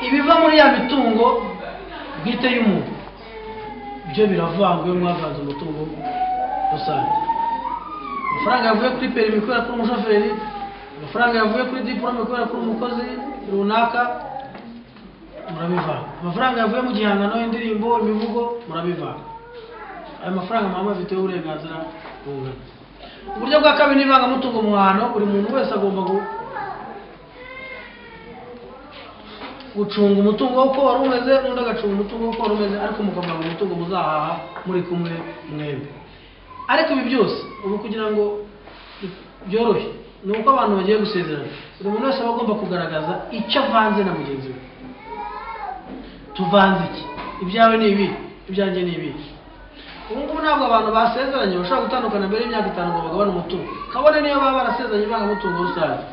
Ibiva muri ya mitungo bwite y'umuntu byo biravangwa iyo mwavanze umutungo rusange. Amafaranga yavuye kuri perimi kubera ko umushoferi, amafaranga yavuye kuri diplome kubera ko umukozi runaka, murabivanga. Amafaranga yavuye mu gihangano, indirimbo, imivugo, murabivanga. Ayo mafaranga mama afite uburenganzira bungana. Uburyo bwa kabiri ni ivangamutungo muhano. Buri muntu wese agomba gucunga umutungo uko wari umeze, n'undi agacunga umutungo uko wari umeze, ariko mukavanga umutungo muzahaha muri kumwe mwembi. Ariko ibi byose ubu kugira ngo byorohe ni uko abantu bagiye gusezerana, buri muntu wese aba agomba kugaragaza icyo avanze na mugenzi we. Tuvanze iki? Ibyawe ni ibi, ibyanjye ni ibi. Ubu ngubu ntabwo abantu basezeranye bashobora gutandukana mbere y'imyaka 5 ngo bagabane umutungo, kabone niyo baba barasezeranye ivangamutungo rusange.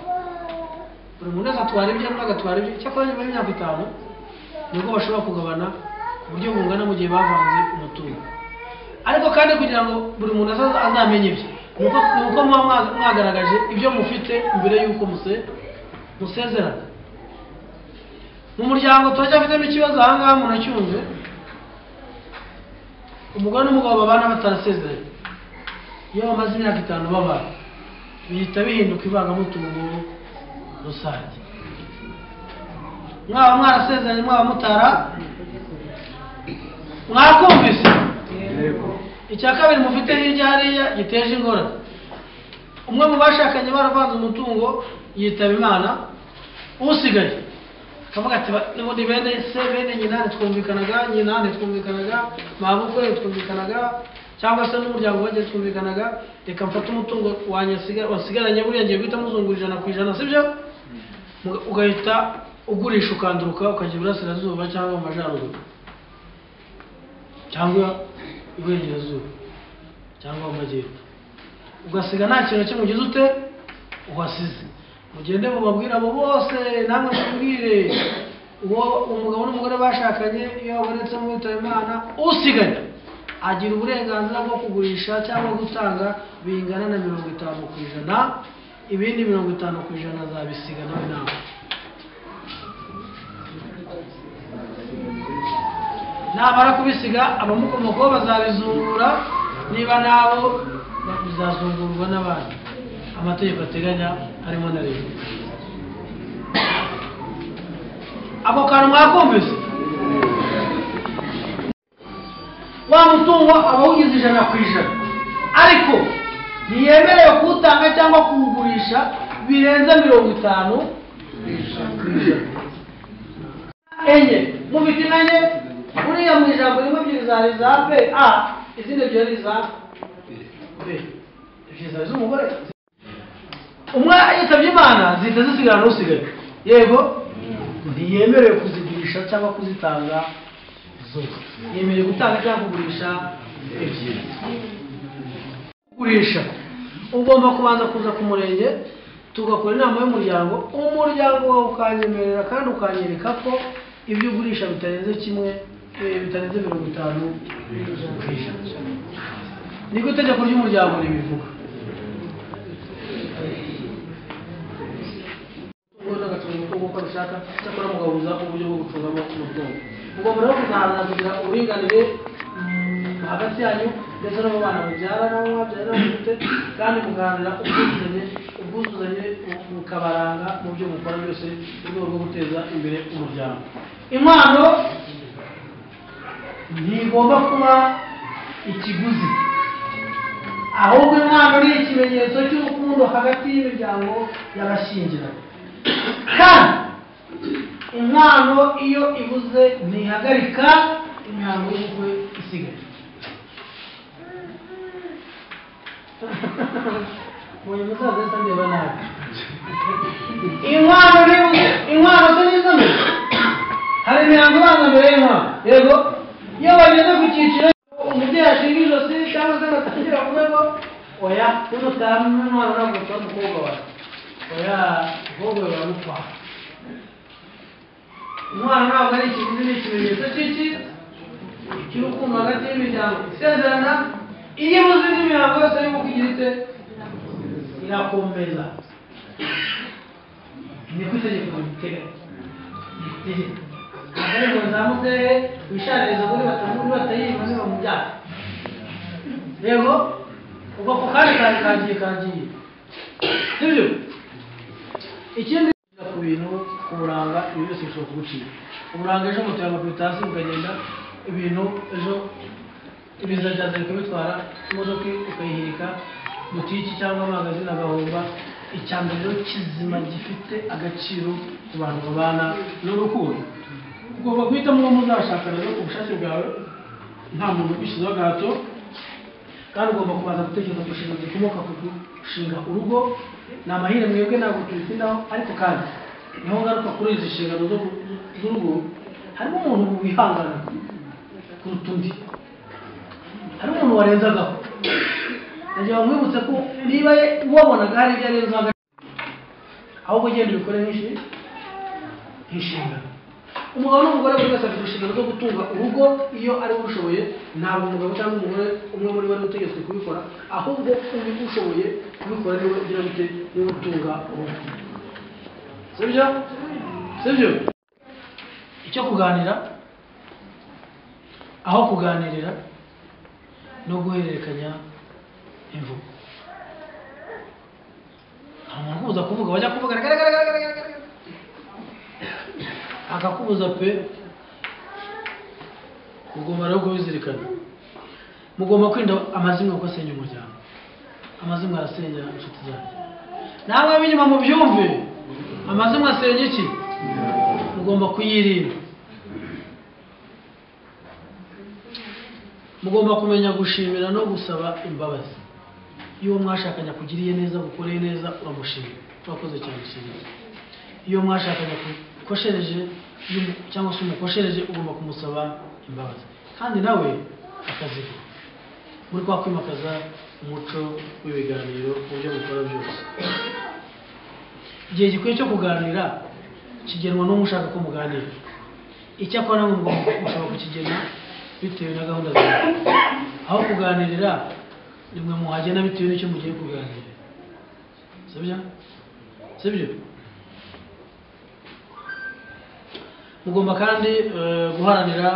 Buri muntu wese atwara ibye n'undi agatwara ibye. Icyakora nyuma y'imyaka 5 nibwo bashobora kugabana ku buryo bungana mu gihe bavanze umutungo. Ariko kandi kugira ngo buri muntu azamenye ibye, ni uko muba mwagaragaje ibyo mufite mbere y'uko musezerana. Mu muryango turacyafitemo ikibazo aha ngaha, umuntu acyumve. Umugore n'umugabo babana batarasezeranye, iyo bamaze imyaka 5 babana, bihita bihinduka ivangamutungo rusange. Mwaba mwarasezeranye, mwaba mutara, mwakumvise. Icya kabiri mufite hirya hariya giteje ingorane, umwe mu bashakanye baravanze umutungo yitaba Imana, usigaye akavuga ati n'ubundi bene se bene nyina ntitwumvikanaga, nyina ntitwumvikanaga, mabukwe ntitwumvikanaga, cyangwa se n'umuryango wanjye twumvikanaga, reka mfate umutungo wanjye wasigaranye, buriya ngiye guhita muzungura 100%, sibyo? Ugahita ugurisha ukanduruka ukajya iburasirazuba cyangwa mu majyaruguru cyangwa iburengerazuba cyangwa mu majyepfo, ugasiga nta kintu kimwe ugize ute uhasize. Mugende mubabwire abo bose, namwe mubwire uwo umugabo n'umugore bashakanye, iyo babonetse mwitaba Imana, usigaye agira uburenganzira bwo kugurisha cyangwa gutanga bingana na 50%, ibindi 50% azabisiga nawe nawe. Namara kubisiga abamukomokaho bazabizungura, niba nabo bizazungurwa n'abandi amategeko ateganya harimo na leta. Ako kantu mwakumvise? Wa mutungo aba awugize 100%, ariko ntiyemerewe kuwutanga cyangwa kuwugurisha birenze 50%. Enye mufite inanye buriya mu ijambo rimwe ebyiri zari za B A, izindi ebyiri ari za B, ebyiri zari z'umugore. Umwe yitabye Imana zihita zisigarana n'usigaye. Yego, ntiyemerewe kuzigurisha cyangwa kuzitanga zose, yemerewe gutanga cyangwa kugurisha ebyiri. Kugurisha ugomba kubanza kuza ku murenge, tugakora inama y'umuryango, umuryango wawe ukanyemerera kandi ukanyereka ko ibyo ugurisha bitarenze kimwe, bitarenze 50%. Niko itegeko ry'umuryango ribivuga. Uko abishaka, cyakora mugahuza uburyo bwo gucungamo umutungo. Mugomba rero kuzaharanira kugira uburinganire hagati yanyu ndetse no mu bana mubyara n'abo mwabyara n'abo mufite, kandi mugaharanira ubwuzuzanye bukabaranga mu byo mukora byose mu rwego rwo guteza imbere umuryango. Inkwano ntigomba kuba ikiguzi, ahubwo inkwano ni ikimenyetso cy'urukundo hagati y'imiryango y'abashyingiranywe. Kandi inkwano iyo ibuze ntihagarika imihango y'ubukwe isigaye. Uyu musaza yahise andeba nabi. Inkwano ntibuze, inkwano se nizo mbere? Hari imihango ibanza mbere y'inkwano. Yego, iyo bageze ku cyiciro umubyeyi ashinga ijosi cyangwa se agatangira kuvuga ngo oya, nutama inkwano ntabwo utwara umukobwa wawe, oya, umukobwa wawe baramutwara. Inkwano ntabwo ari ikiguzi, ni ikimenyetso cy'iki cy'urukundo hagati y'imiryango isezerana. Iyo ibuze indi mihango yose y'ubukwe igira ite? Irakomeza. Niko itegeko ribiteganya. Ntabwo ari ngo zamuzehe wishaririza muri batayiba niba mu byaha. Yego ubwo ako kanya kagiye kagiye. Sibyo? Ikindi ku bintu uburanga ibi byose bishobora kugucika. Uburanga ejo moto yawe bakubita hasi bukagenda, ibintu ejo ibiza byaza bikabitwara, imodoka ukayihirika, butiki cyangwa amagazine agahomba. Icya mbere rero kizima gifite agaciro ku bantu babana n'urukundo. Ugomba guhitamo uwo muzashakana rero ku bushake bwawe, nta muntu ubishyizeho agahato, kandi ugomba kubanza gutekereza ku nshingano zikomoka ku gushinga urugo. Ni amahirwe mwebwe ntabwo tubitindaho, ariko kandi niho ngaruka kuri izi nshingano z'urugo, harimo umuntu wihangana kuruta undi, harimo umuntu warenzagaho. Nagira ngo nkwibutse ko niba wabonaga hari ibyo arenzaga, ahubwo ugenda ubikore nk'inshingano. Umugabo n'umugore buri wese afite inshingano zo gutunga urugo iyo ari we ubishoboye. Ntabwo umugabo cyangwa umugore umwe muri bo ari utegetswe kubikora, ahubwo ubishoboye kubikora niwe ugira gute, niwe utunga urugo. Sibyo? Sibyo? Icyo kuganira, aho kuganirira no guhererekanya imvugo. Nta muntu ukubuza kuvuga, wajya kuvuga akakubuza pe. Ugomba rero kubizirikana. Mugomba kwirinda amazimwe kuko asenya umuryango. Amazimwe arasenya inshuti zanjye. Namwe ab'inyuma mubyumve, amazimwe asenya iki? Mugomba kuyirinda. Mugomba kumenya gushimira no gusaba imbabazi. Iyo mwashakanye akugiriye neza, gukoreye neza, uramushimira, urakoze cyane shimira. Iyo mwashakanye akukoshereje cyangwa se umukoshereje, ugomba kumusaba imbabazi kandi nawe akaziguha. Muri kwa kwimakaza umuco w'ibiganiro mu byo mukora byose. Igihe gikwiye cyo kuganira kigenwa n'uwo ushaka ko muganira. Icyakora namwe mugomba gushobora kukigena bitewe na gahunda zawe. Aho kuganirira nimwe muhagena bitewe n'icyo mugiye kuganira. Sibyo? Sibyo? Mugomba kandi guharanira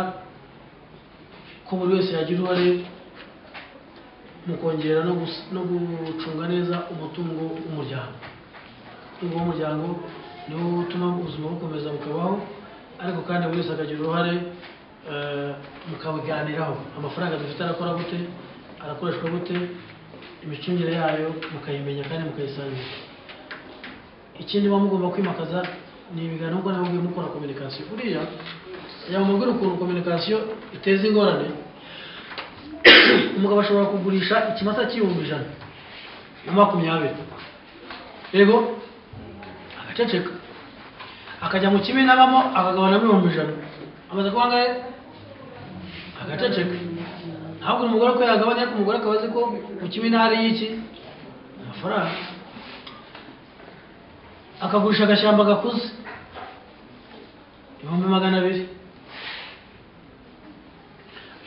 ko buri wese yagira uruhare mu kongera no gucunga neza umutungo w'umuryango. Umutungo w'umuryango niwo utuma ubuzima bukomeza bukabaho, ariko kandi buri wese akagira uruhare mukabiganiraho. Amafaranga dufite arakora gute, arakoreshwa gute, imicungire yayo mukayimenya kandi mukayisangira. Ikindi muba mugomba kwimakaza ni ibiganiro, nk'uko nababwiye mukora communication. Buriya yamubwira ukuntu communication iteza ingorane. Umugabo ashobora kugurisha ikimasa 120,000, yego, agaceceka, akajya mu kimina abamo akagabanamo 100,000, amaze kuba angahe, agaceceka. Ntabwo umugore ko yagabanya, ariko umugore akaba azi ko mu kimina hari iki amafaranga. Akagurisha agashyamba gakuze 200,000,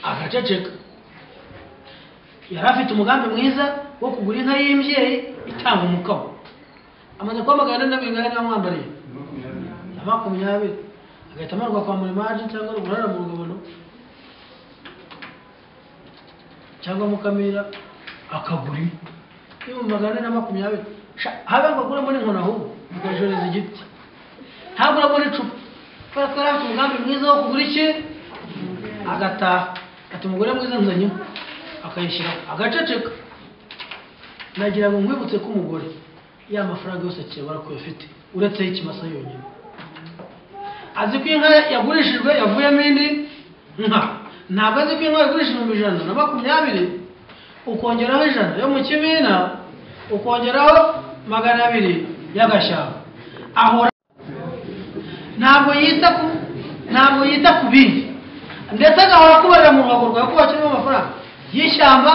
agaceceka. Yari afite umugambi mwiza wo kugura inka y'imbyeyi itanga umukamo, amaze kuba 400 niba mwambariye na 20, agahita amarwa kwa Murimaji cyangwa rugurara mu rugabano cyangwa Mukamira, akagura inka 420,000. Habe ngo aguremo n'inkoni, ahubwo akajoreza igiti, ntaguramo n'icupa, kubera ko yari afite umugambi mwiza wo kugura iki, agataha ati umugore mwiza nzanye, akayishyiraho, agaceceka. Nagira ngo nkwibutse ko umugore ya mafaranga yose akibara ko afite, uretse ikimasa yonyine. Azi ko inka yagurishijwe yavuyemo indi nka, ntabwo azi ko inka yagurishijwe 120,000, ukongeraho 100 yo mu kimina, ukongeraho 200 y'agashyamba. Ahora ntabwo yita ku bindi, ndetse agahora kubarira mu ruhago rwawe ko hakirimo amafaranga y'ishyamba,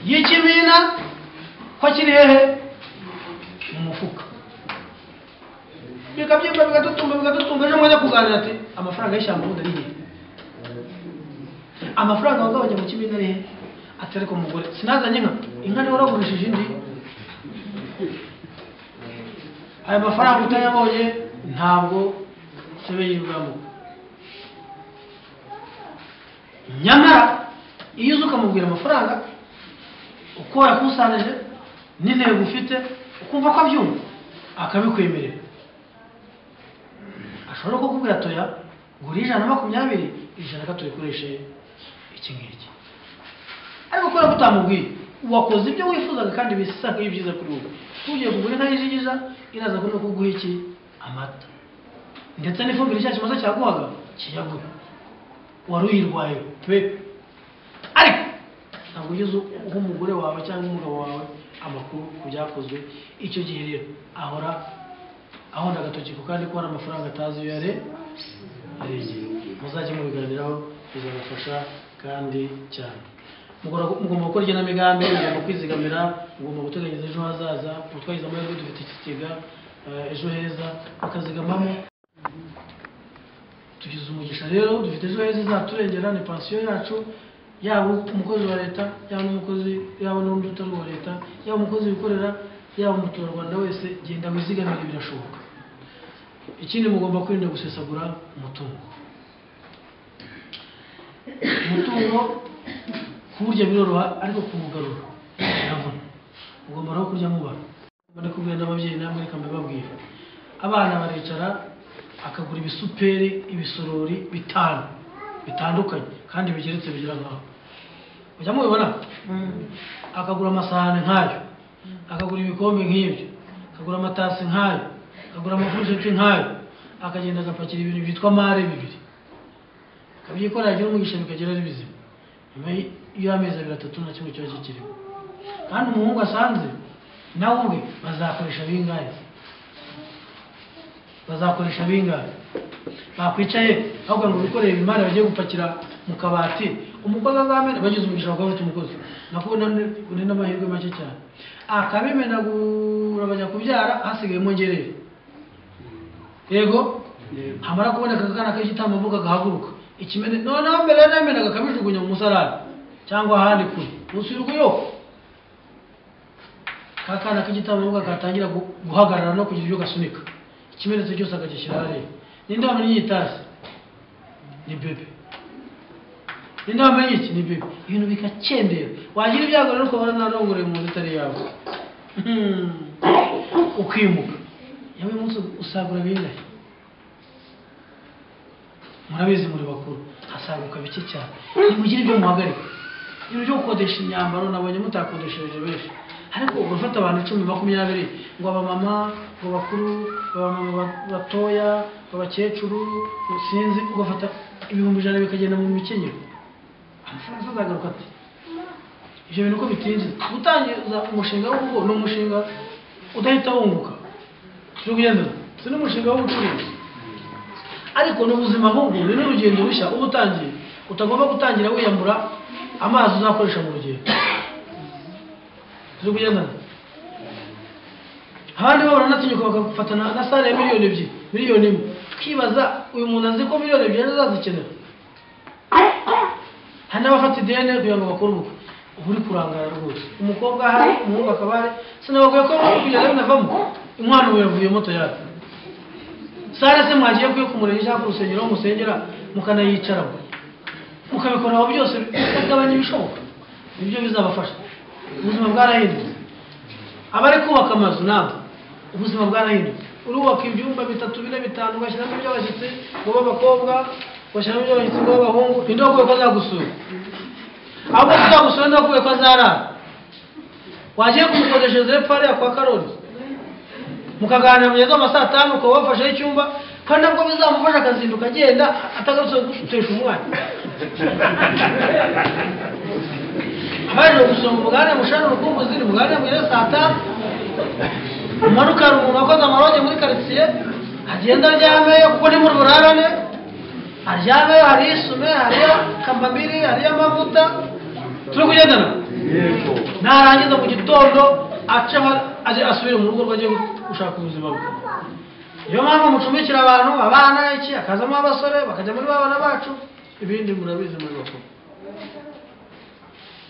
y'ikimina, ko kiri hehe mu mufuka. Bikabyimba bigadutumba bigadutumba, ejo mwajya kuganira ati amafaranga y'ishyamba ubundi ari hehe, amafaranga wagabanya mu kimina ari hehe? Ati ariko mugore sinazanye inka, inka niwe waragurishije indi. Aya mafaranga utayabonye ntabwo sebe yirwamo. Nyamara iyo uza ukamubwira amafaranga uko wayakusanyije n'intego ufite, ukumva ko abyumva, akabikwemerera. Ashobora kukubwira toya gura 120, 100 ka tuyikoreshe iki ngiki. Ariko kubera ko utamubwiye, wakoze ibyo wifuzaga kandi bisa nk'ibyiza kuri wowe. Ugiye kugura inka y'ijigija, iraza no kuguha iki? Amata. Ndetse n'ifumbire cya kimaze cyaguhaga kiyaguha. Wari uyirwaye pe. Ariko ntabwo ugeze uha umugore wawe cyangwa umugabo wawe amakuru ku byakozwe. Icyo gihe rero ahora ahonda agatoki ku kandi ko hari amafaranga atazi iyo yaregeye. Muzajye mubiganiraho, bizabafasha kandi cyane. Mugomba gukora igenamigambi, mugomba kwizigamira, mugomba guteganyiriza ejo hazaza. Twagize amahirwe dufite ikigega ejo heza bakazigamamo. Tugize umugisha rero, dufite ejo heza izaturengera, ni pansiyo yacu, yaba umukozi wa leta, yaba n'umukozi, yaba n'undi utari uwa leta, yaba umukozi wikorera, yaba umuturarwanda wese, genda wizigamire, birashoboka. Ikindi mugomba kwirinda gusesagura umutungo. Umutungo kuwurya biroroha, ariko kuwugarura biravuna. Ugomba rero kurya mubara. Ndi kubwira n'ababyeyi namwe, reka mbibabwire. Abana baricara akagura ibisuperi, ibisorori 5 bitandukanye kandi bigeretse bigira nkaho. Mujya mubibona? Akagura amasahani nkayo, akagura ibikombe nk'ibyo, akagura amatasi nkayo, akagura amafurusheti nkayo, akagenda agapakira ibintu byitwa mare 2. Akabyikorera, agira umugisha bikagera ari bizima. Nyuma y'amezi 2 3 na kimwe kiba kikiriho. Kandi umuhungu asanze nawe ubwe bazakoresha bingahe? Bazakoresha bingahe? Bakwicaye ahubwo ngo bikorere imari bagiye gupakira mu kabati, umukozi azamena, bagize umugisha bakaba bafite umukozi. Nakubona ni n'amahirwe make cyane. Akabimenagura bajya kubyara hasigayemo ngerere. Yego? Hamara kuboneka akana k'igitambambuga gahaguruka. Ikimene noneho mbere yamenaga akabijugunya mu musarani cyangwa ahandi kure. Munsi y'urugo kakana k'igitambambuga katangira guhagarara no kugira ibyo gasunika. Ikimenetse cyose akagishyira hariya. Ninde wamenye iyi tasi? Ni bebe. Ninde wamenye iki? Ni bebe. Ibintu bikakendera. Wagira ibyago rero ukabona narongoreye mu nzu itari yawe. Ukimuka. Yewe umunsi usagura bingahe? Murabizi muri bakuru, hasaguka bike cyane. Nimugire ibyo muhagarika. Ibintu byo gukodesha imyambaro nabonye mutakodeshereje benshi. Ariko ugafata abantu 10, 20 ngo abamama, ngo bakuru, abamama batoya, abakecuru, sinzi, ugafata 100,000 bikagenda mu mikenyero. Amafaranga azagaruka ati. Ibyo bintu uko bitinze. Gutangiza umushinga w'urugo ni umushinga udahita wunguka. Turi kugendana. Si n'umushinga w'ubucuruzi. Ariko n'ubuzima ahubwo ni n'urugendo rushya uba utangiye. Utagomba gutangira wiyambura amazi uzakoresha mu rugendo. Turi kugendana. Abandi bo baranatinyuka bakagufatana na sale ya 2 miliyoni, 1 miliyoni. Ukibaza uyu muntu azi ko 2 miliyoni azazikenera. Hari n'abafata ideni kugira ngo bakore ubukwe. Uba uri kurangara rwose. Umukobwa ahari, umuhungu akaba ahari. Sinababwiye ko kugeza binavamo inkwano ubu yavuyemo tayari. Sale se mwagiye kuyo ku murenge cyangwa ku rusengero musengera mukanayicaramo, mukabikoraho byose, bikagabanya ibishoboka. Nibyo bizabafasha. Ubuzima bwarahindutse. Abari kubaka amazu nabo ubuzima bwarahindutse. Urubaka ibyumba 3, 4, 5, ugashyiramo iby'abashyitsi ngo b'abakobwa, ugashyiramo iby'abashyitsi ngo b'abahungu. Ninde wakuye ko azagusura? Ahubwo kuzagusura ninde wakuye ko azarara? Wagiye kumukodeshereza hepfo hariya kwa Karoli, mukaganira mugeze amasaa 5, ukaba wafasheho icyumba, kandi nabwo bizamufasha akazinduka agenda atagarutse gutesha umwanya. Abaje gusoma umugani mushana urukumbuzi, muganire mugeze saa 5, umanuka hari umuntu wakoze amaroge muri karitsiye, agenda aryameyo kuko ni muri burarane, aryameyo, hari isume, hari kambambiri, hari amavuta. Turi kugendana? Narangiza mu gitondo ace aje asubire mu rugo rwe agiye gushaka ubuzima bwe. Niyo mpamvu mucumbikira abantu, abana iki, akazamo abasore bakajya muri babana bacu, ibindi murabizi muri bakuru.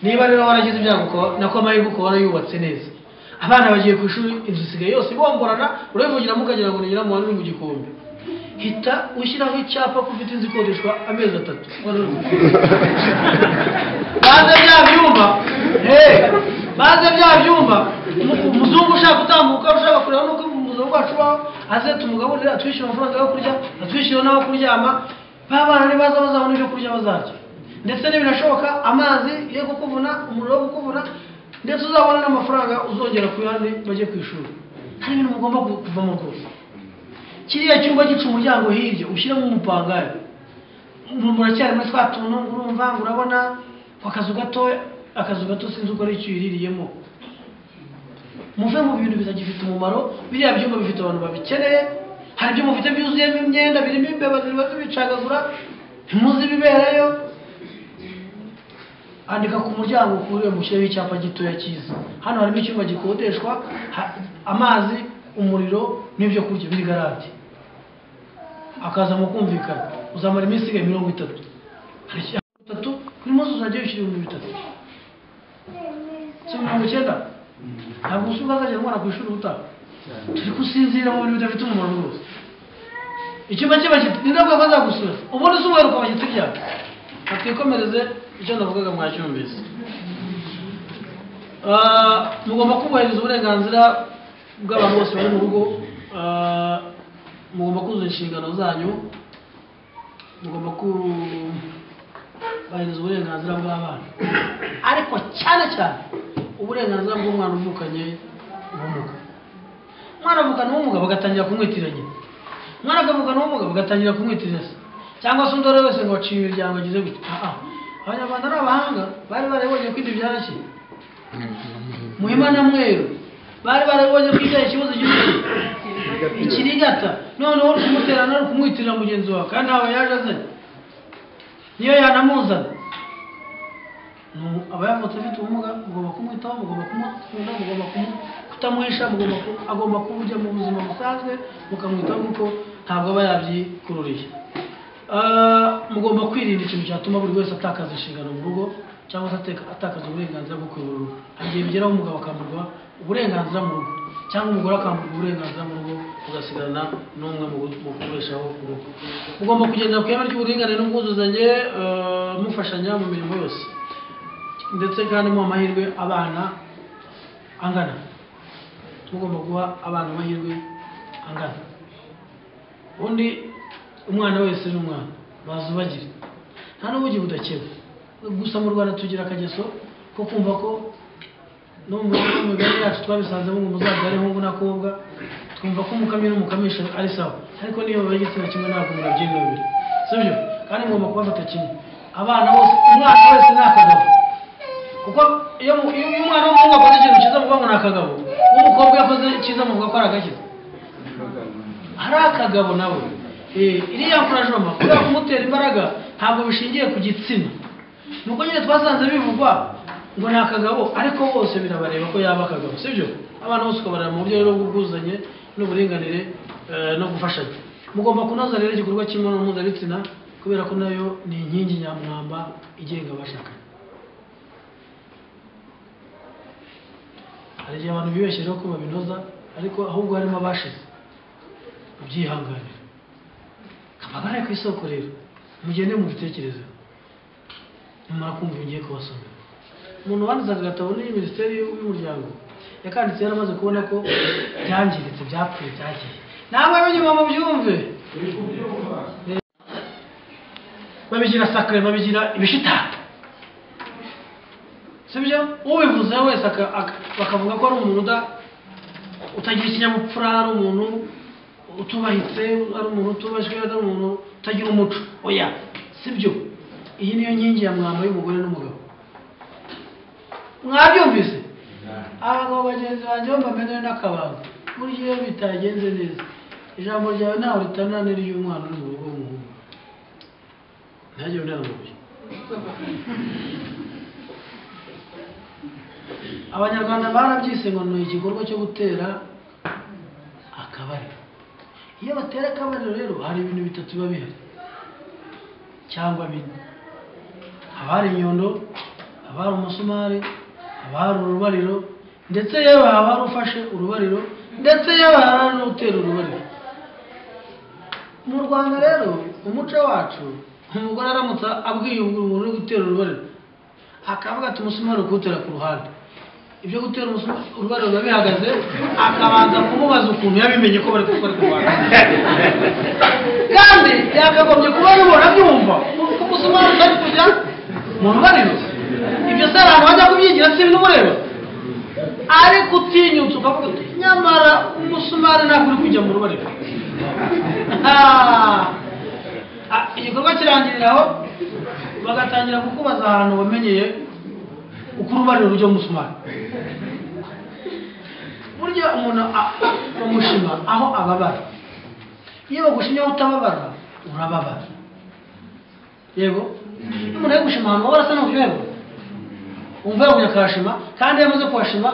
Niba rero waragize ibyago nako amahirwe ukaba warayubatse neza, abana bagiye ku ishuri, inzu isigaye yose ibomborana, urabivugira mukagira ngo ni nyiramuhanda uri mu gikombe. Hita ushyiraho icyapa ko ufite inzu ikodeshwa amezi 3. Baze bya byumba, baze bya byumba, umuzungu ushaka gutambuka ushaka kureba nuko umuzungu wacu baho, aze tumugaburire, atwishyura amafaranga yo kurya, atwishyura n'aho kuryama, babana nibaza bazabona ibyo kurya bazarya. Ndetse n'ibinashoboka amazi yo kukuvuna, umuriro wo kukuvuna, ndetse uzabona n'amafaranga uzongera ku yandi bajye ku ishuri. Hari ibintu mugomba kuvamo rwose. Kiriya cyumba gica umuryango hirya ushyiramo umupangayi. Muracyari muri twa tuntu urumva ngo urabona akazu gato, akazu gato sinzi uko ari icyo uyiririyemo. Muve mu bintu bitagifite umumaro, biriya byumba bifite abantu babikeneye. Hari ibyo mufite byuzuyemo imyenda birimo imbeba ziba zibicagagura, ntimuzi ibiberayo. Andika ku muryango ukure mushyireho icyapa gitoya cyiza. Hano harimo icyumba gikodeshwa, amazi, umuriro n'ibyo kurya biri garanti. Akaza mu kumvikana, uzamara iminsi isigaye 30. Hari 30 kuri munsi uzajya wishyura 3000. Si 90? Ntabwo usuka azajya umwana ku ishuri ubutaha. Turi gusinzira mu bintu bidafite umumaro rwose. Icyumba cy'abashyitsi ni nabwo bazagusura. Ubundi se uheruka abashyitsi ryari? Atwikomereze icyo ndavugaga mwacyumvise. Mugomba kubahiriza uburenganzira bw'abantu bose bari mu rugo, mugomba kuzuza inshingano zanyu, mugomba kubahiriza uburenganzira bw'abana, ariko cyane cyane uburenganzira bw'umwana uvukanye ubumuga. Umwana avukana ubumuga bagatangira kumwitiranya nyina, umwana akavukana ubumuga bagatangira kumwitirira se, cyangwa se undi uwo ari we wese ngo aciye imiryango agize gutya. Abanyarwanda ni abahanga, bari barabonye ko ibyo byarashye Muhima na Mweru, bari barabonye ko icyaha ikibazo gihugu ikirigata, noneho uri kumuterana uri kumwitirira mugenzi wawe kandi ntawe yaje azanye, niyo yanamuzana. Aba yavutse afite ubumuga, mugomba kumwitaho, mugomba kumukunda, mugomba kutamuhisha, agomba kubujya mu buzima busanzwe mukamwitaho kuko ntabwo aba yabyikururiye. Mugomba kwirinda ikintu cyatuma buri wese atakaza inshingano mu rugo cyangwa se atakaza uburenganzira bwo kuyobora urugo. Hari igihe bigeraho umugabo akamburwa uburenganzira mu rugo cyangwa umugore akamburwa uburenganzira mu rugo, ugasigarana n'umwe mu kubeshaho urugo. Mugomba kugendera ku ihame ry'uburinganire n'ubwuzuzanye, mufashanya mu mirimo yose, ndetse kandi muha amahirwe abana angana. Mugomba guha abana amahirwe angana. Ubundi umwana wese ni umwana, bazubagira nta n'ubugi budakeba. Gusa mu Rwanda tugira akageso ko kumva ko no mu migani yacu twabisanzemo ngo muzabyare hungu n'akobwa, twumva ko umukamyi n'umukamisha ari sawa, ariko niyo babaye igitsina kimwe ntabwo murabyinubira, sibyo? Kandi mugomba kubafata kimwe abana bose, umwana wese ni akagabo. Kuko iyo umwana w'umuhungu akoze ikintu cyiza muvuga ngo ni akagabo, uw'umukobwa yakoze cyiza muvuga ko ari agakiza, ari akagabo nawe. Iriya nkurajoma kubera kumutera imbaraga ntabwo bishingiye ku gitsina. Nuko nyine twasanze bivugwa ngo ni akagabo, ariko bose birabareba ko yaba akagabo, sibyo? Abana bose ukabareba mu buryo rero bw'ubwuzuzanye n'uburinganire no gufashanya. Mugomba kunoza rero igikorwa cy'imibonano mpuzabitsina kubera ko nayo ni inkingi nyamwamba igenga abashakanye. Hari igihe abantu bibeshyejeho ko babinoza, ariko ahubwo harimo abashize ubyihanganira. Amagara ku isoko rero mugende mubitekerezeho, nimara kumva ngiye kubasomera. Umuntu wanditse aka gatabo ni Minisiteri y'Umuryango, yakanditse yaramaze kubona ko byangiritse, byapfuye, byagiye. Namwe b'inyuma mubyumve, babigira sacre, babigira ibishitani, sibyo? Ubivuze wese bakavuga ko ari umuntu utagira ikinyabupfura, ari umuntu utubahitse, ari umuntu utubashywe, ari umuntu utagira umuco. Oya, sibyo. Iyi niyo nkingi ya mwamba y'umugore n'umugabo. Mwabyumvise? Abagabo bagenzi banjye bo mbamenere n'akabanga, burya iyo bitagenze neza ijambo ryawe ntawe ritana n'iry'umwana uri mu rugo w'umuhungu, ntihagire undi amabuye. Abanyarwanda barabyise ngo ni igikorwa cyo gutera akabariro. Iyo batera akabariro rero hari ibintu bitatu biba bihari cyangwa bine. Haba hari inyundo, haba hari umusumari, haba hari urubariro, ndetse yewe haba hari ufashe urubariro, ndetse yewe hari n'utera urubariro. Mu Rwanda rero umuco wacu, umugore aramutse abwiye umuntu uri gutera urubariro akavuga ati umusumari kuwutera ku ruhande, ibyo gutera urubariro biba bihagaze, akabanza kumubaza ukuntu yabimenye ko bari gukora ku ruhande, kandi yakagombye kuba abibona abyumva ko umusumari utari kujya mu rubariro. Ibyo se abantu bajya kubyigira si n'umureba, ariko utinyutse ukavuga uti nyamara umusumari ntabwo uri kujya mu rubariro. Igikorwa kirangirira aho, bagatangira kukubaza ahantu wamenyeye uko urubariro rujya mu musumari. Burya umuntu bamushima aho ababara, iyo bagushimye aho utababara urababara. Yego, iyo umuntu ari gushima ahantu wabara asa n'uryoherwa, umva yagumya akahashima, kandi iyo amaze kuhashima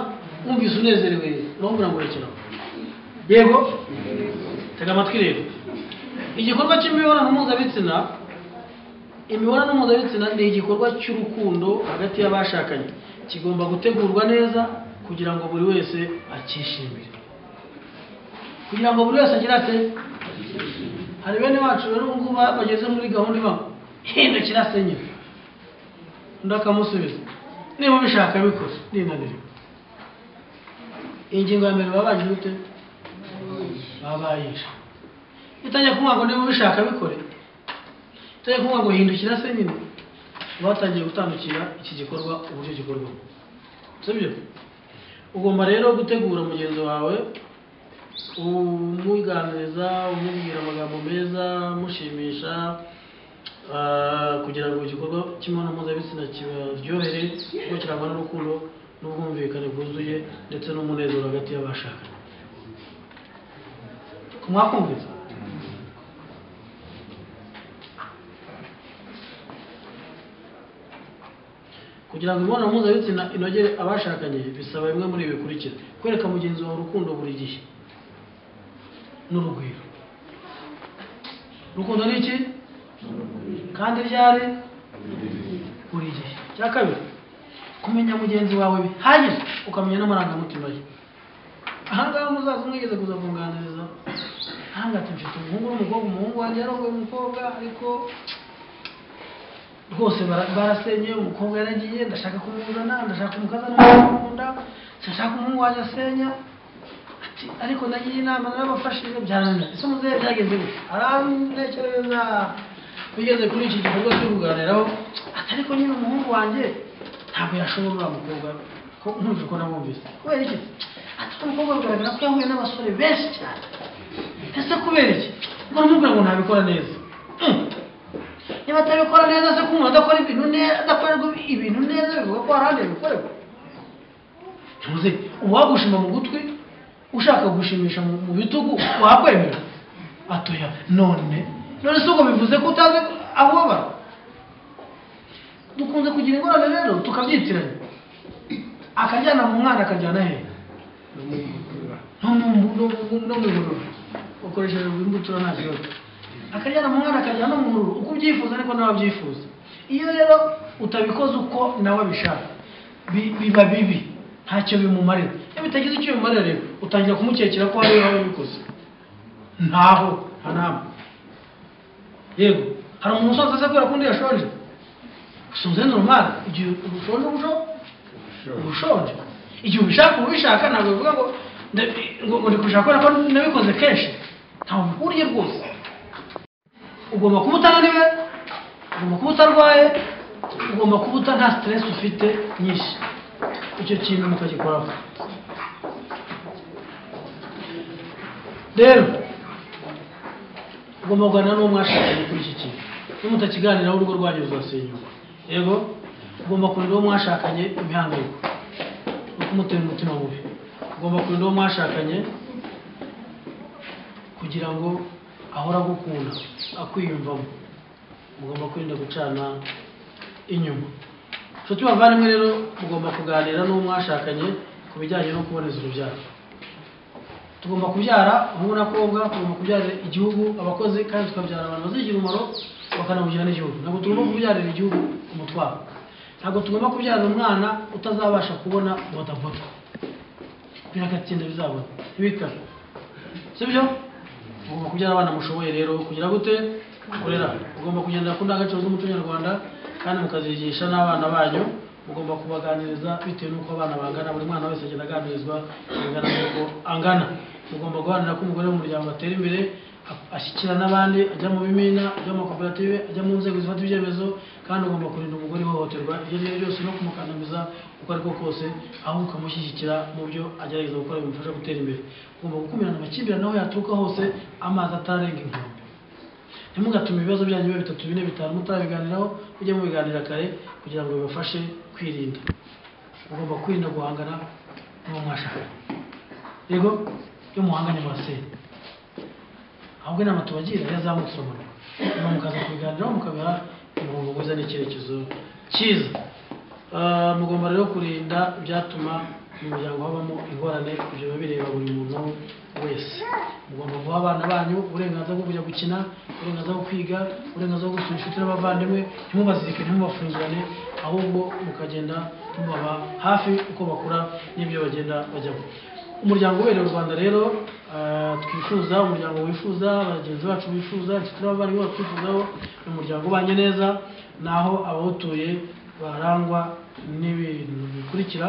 wumvise unezerewe, uramubwira ngo rekeraho. Yego, tega amatwi rero. Igikorwa cy'imibonano mpuzabitsina, imibonano mpuzabitsina ni igikorwa cy'urukundo hagati y'abashakanye, kigomba gutegurwa neza kugira ngo buri wese akishimire, kugira ngo buri wese agire ate. Hari bene wacu rero ubu ngubu bageze muri gahunda iba hindukira se nyine, undi akamusubiza niba ubishaka bikore, ninanirwa. Ingingo ya mbere baba bagize ute? Baba bayishe. Itangiye kumva ngo niba ubishaka bikore, itangiye kumva ngo hindukira se nyine, batangiye gutandukira iki gikorwa uburyo gikorwamo, sibyo? Ugomba rero gutegura mugenzi wawe, umuganiriza, umubwira amagambo meza, amushimisha, kugira ngo igikorwa cy'imibonano mpuzabitsina kibaryohere, kuko kirangwa n'urukundo n'ubwumvikane bwuzuye ndetse n'umunezero hagati y'abashakanye. Mwakumvise? Kugira ngo imibonano mpuzabitsina inogere abashakanye bisaba bimwe muri ibi bikurikira: kwereka mugenzi wawe urukundo buri gihe n'urugwiro. Urukundo ni iki? Kandi ryari? Buri gihe. Icya kabiri, kumenya mugenzi wawe bihagije, ukamenya n'amarangamutima ye. Aha ngaha muzaza mwigeze kuza kunganiriza, aha ngaha ati mfite umuhungu n'umukobwa, umuhungu wanjye yarongoye umukobwa ariko rwose barasenye, umukobwa yaragiye, ndashaka kumuzana, ndashaka umukazana n'umukunda, sinshaka umuhungu wanjye asenya. Ati ariko nagiye inama narabafashije byarananiye. Ese muzehe byagenze gute? Arantekereza bigeze kuri iki gikorwa cyo kuganiraho, ati ariko nyine umuhungu wanjye ntabwo yashobora uriya mukobwa, ko nkurikije uko namwumvise. Kubera iki? Ati umukobwa bigaragara ko yahuye n'abasore benshi cyane. Ese kubera iki? Ngo aramubwira ngo ntabikora neza. Niba atabikora neza se ko umuntu adakora ibintu neza, adakorerwa ibintu neza bivuga ko hari ahandi yabikorerwa? Ntuzi, uwagushima mu gutwi ushaka gushimisha mu bitugu wakwemera? Atoya, none se ubwo bivuze ko utazi aho ubabara? Dukunze kugira ingorane rero tukabyitiranya, akajyana mu mwana akajyana he? No mu bururu, ukoresheje imbuto nta kibazo. Akajyana mu mwana akajyana no mu bururu, uko ubyifuza niko nawe abyifuza. Iyo rero utabikoze uko nawe abishaka biba bibi, ntacyo bimumarira. Iyo bitagize icyo bimumarira rero utangira kumukekera ko hari aho yabikoze, ntaho nta ntabwo. Yego, hari umuntu usonza se kubera ko undi yashonje? Usonze normal, igihe ushonje ushonje, igihe ubishaka ubishaka, ntabwo bivuga ngo ngo ndi kubishaka kubera ko nabikoze kenshi, ntaho bihuriye rwose. Ugomba kuba utananiwe, ugomba kuba utarwaye, ugomba kuba nta stress ufite nyinshi. Icyo kintu mukagikoraho. Rero ugomba kuganira n'uwo mwashakanye kuri iki kintu. Iyo mutakiganiraho urugo rwanyu ruzasenyuka. Yego, ugomba kurinda uwo mwashakanye imihangayiko no kumutera umutima mubi. Ugomba kurinda uwo mwashakanye kugira ngo ahora agukunda, akwiyumvamo. Mugomba kwirinda gucana inyuma. Nshuti bavandimwe rero, mugomba kuganira n'uwo mwashakanye ku bijyanye no kuboneza urubyaro. Tugomba kubyara umuhungu n'akobwa, tugomba kubyara igihugu abakozi, kandi tukabyara abantu bazigira umumaro bakanawugira n'igihugu. Ntabwo tugomba kubyarira igihugu umutwaro. Ntabwo tugomba kubyarira umwana utazabasha kubona bodaboda. Biragatinda bizabona, ntibikabe. Sibyo? Mugomba kubyara abana mushoboye rero kugira gute? Kurera. Mugomba kugendera ku ndangagaciro z'umuco nyarwanda kandi mukazigisha n'abana banyu. Mugomba kubaganiriza bitewe n'uko abana bangana, buri mwana wese agenda aganirizwa bingana n'uko angana. Mugomba guharanira ko umugore w'umuryango atera imbere, ashyikira n'abandi, ajya mu bimina, ajya mu makoperative, ajya mu nzego zifata ibyemezo, kandi ugomba kurinda umugore ihohoterwa iryo ari ryo ryose no kumukandamiza uko ariko kose, ahubwo ukamushyigikira mu byo agerageza gukora bimufasha gutera imbere. Ugomba gukumirana amakimbirane aho yaturuka hose, amazi atararenga inkombe. Ntimugatume ibibazo byanyu bibe 3, 4, 5 mutarabiganiraho, mujye mubiganira kare kugira ngo bibafashe kwirinda. Ugomba kwirinda guhangana n'uwo mwashakanye. Yego, iyo muhanganye murasenya. Ahubwo inama tubagira yazamutse uramanuka, nyuma mukaza kubiganiraho mukabiha umurongo mwiza n'icyerekezo cyiza. Mugomba rero kurinda ibyatuma mu muryango habamo ingorane, ibyo biba bireba buri muntu wese. Mugomba guha abana banyu uburenganzira bwo kujya gukina, uburenganzira bwo kwiga, uburenganzira bwo gusura inshuti n'abavandimwe, ntimubazirike, ntimubafungirane, ahubwo mukagenda mubaba hafi uko bakura n'ibyo bagenda bajyamo. Umuryango ubereye u Rwanda rero twifuza, umuryango wifuza, bagenzi bacu bifuza, inshuti n'abavandimwe batwifuzaho, ni umuryango ubanye neza, naho abawutuye barangwa n'ibintu bikurikira: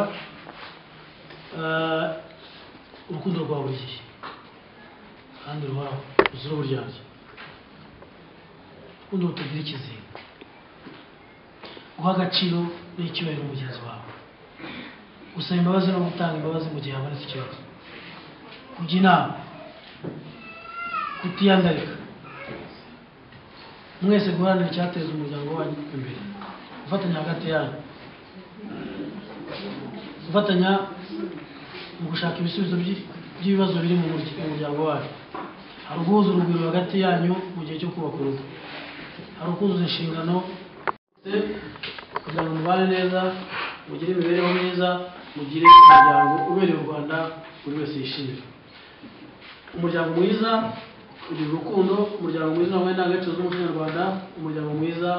urukundo rwa buri gihe kandi ruhoraho ruzira uburyarya, urukundo rutagira ikizinga, guha agaciro n'icyubahiro mugenzi wawe, gusaba imbabazi no gutanga imbabazi mu gihe habonetse ikibazo, kujya inama, kutiyandarika, mwese guharanira icyateza umuryango wanyu imbere, gufatanya hagati yanyu, gufatanya mu gushaka ibisubizo by'ibibazo biri mu muryango wanyu. Hari uguhuza urugwiro hagati yanyu mu gihe cyo kubaka urugo, hari ukuzuza inshingano kugira ngo mubane neza, mugire imibereho myiza, mugire umuryango ubereye u Rwanda buri wese yishimira. Umuryango mwiza ugira urukundo, umuryango mwiza urangwa n'indangagaciro z'umuco nyarwanda, umuryango mwiza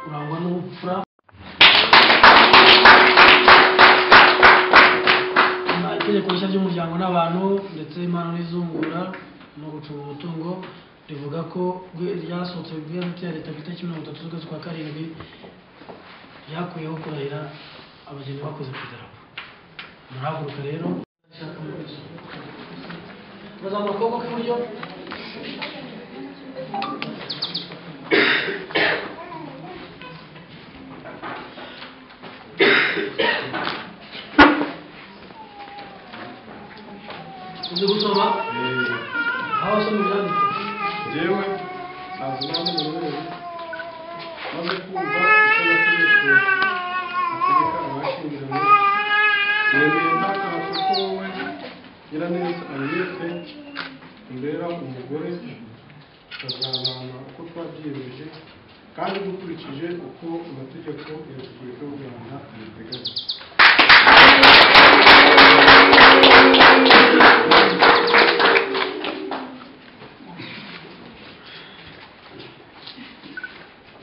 urangwa n'ubupfura. Itegeko rishya ry'umuryango n'abantu ndetse impano n'izungura no gucunga umutungo rivuga ko ryasohotse mu igazeti ya leta ku itariki 30 z'ukwezi kwa 7, ryakuyeho kurahira abageni bakoze ku idarapo. Murahaguruka rero, muzamura ukuboko kw'iburyo, uzi gusoma aho wasoma ibyanditse. Njyewe Nsanzimana Emmanuel, maze kumva icyo amategeko ategeka abashyingiranywe, nemeye nta gahato ko wowe Nyiraneza Henriette umbera umugore, tukazabana uko twabyiyemeje kandi dukurikije uko amategeko ya Repubulika y'u Rwanda abiteganya.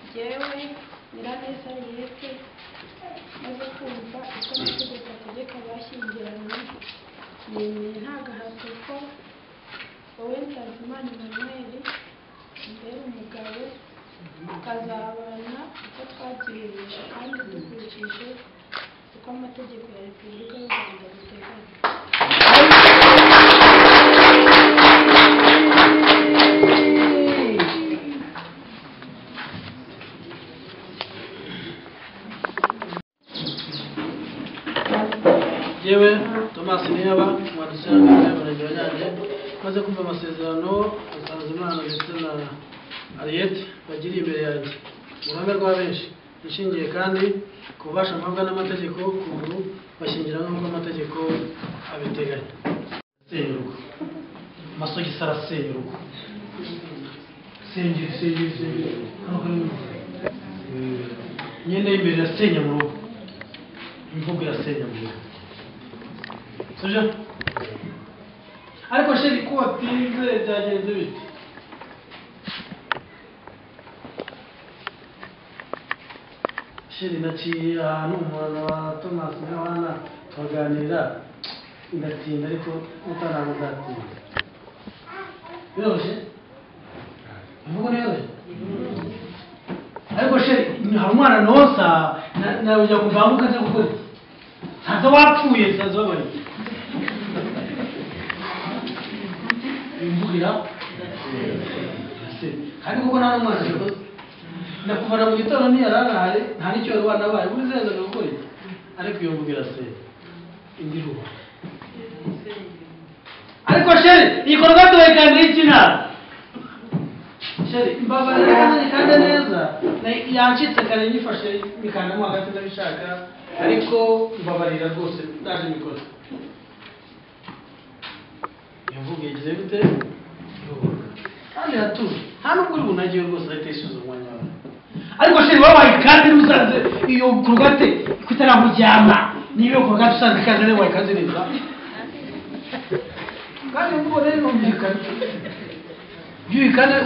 Njyewe Nyiraneza Henriette, maze kumva icyo amategeko ategeka abashyingiranywe, nemeye nta gahato ko wowe Nsanzimana Emmanuel umbera umugabo, tukazabana uko twabyiyemeje kandi dukurikije uko amategeko ya Repubulika y'u Rwanda abiteganya. Yewe Thomas Niyaba, umwanditsi w'umurenge wa Nyange, maze kumva amasezerano Nsanzimana ndetse na Henriette bagiriye imbere yanjye mu ruhame rwa benshi, ishingiye kandi ku bubasha mpabwa n'amategeko ku buntu bashyingiranwa nk'uko amategeko abiteganya. Senya urugo, amasogisi arasenya urugo, sengeri sengeri sengeri, hano kuri imyenda y'imbere irasenya mu rugo, imvugo irasenya mu rugo. Sibyo? Ariko sheri ko watinze byagenze bite? Sheri naciye ahantu umwana wa Thomas na Yohana turaganira, Ndatinda ariko utantabwo nzatinda. Biroroshye? Imvugo niyoroshye? Ariko chéri, hari umwana nonsa nawe ujya kumva nza gukora iki? Nsanze wapfuye, nsanze wabaye. Imvugo kandi kuko nta n'umwana yakoze. Ndakuvana mu gitondo ntiyararaye, nta n'icyo wari wanabaye, buri zenzaga gukora iki? Ariko iyo mvugo irasenya. Indi ruba. Ariko chéri, iyi korogate wayikandira iki nabi? Chéri, mbabarira kandi kandi neza, yancitse kare nyifashe mikandamo hagati ndabishaka, ariko mbabarira rwose ndaje mbikoze. Iyo mvugo yagize gute? Kandi iratuje. Nta nubwo uri bunagiye rwose ahita yisubiza umwanya wawe. Ariko chéri wabaye kandi usanze iyo korogate kutaramujyana, niba iyo korogate usanze ikaze rero wayikaze neza. Kandi imvugo rero irumvikana.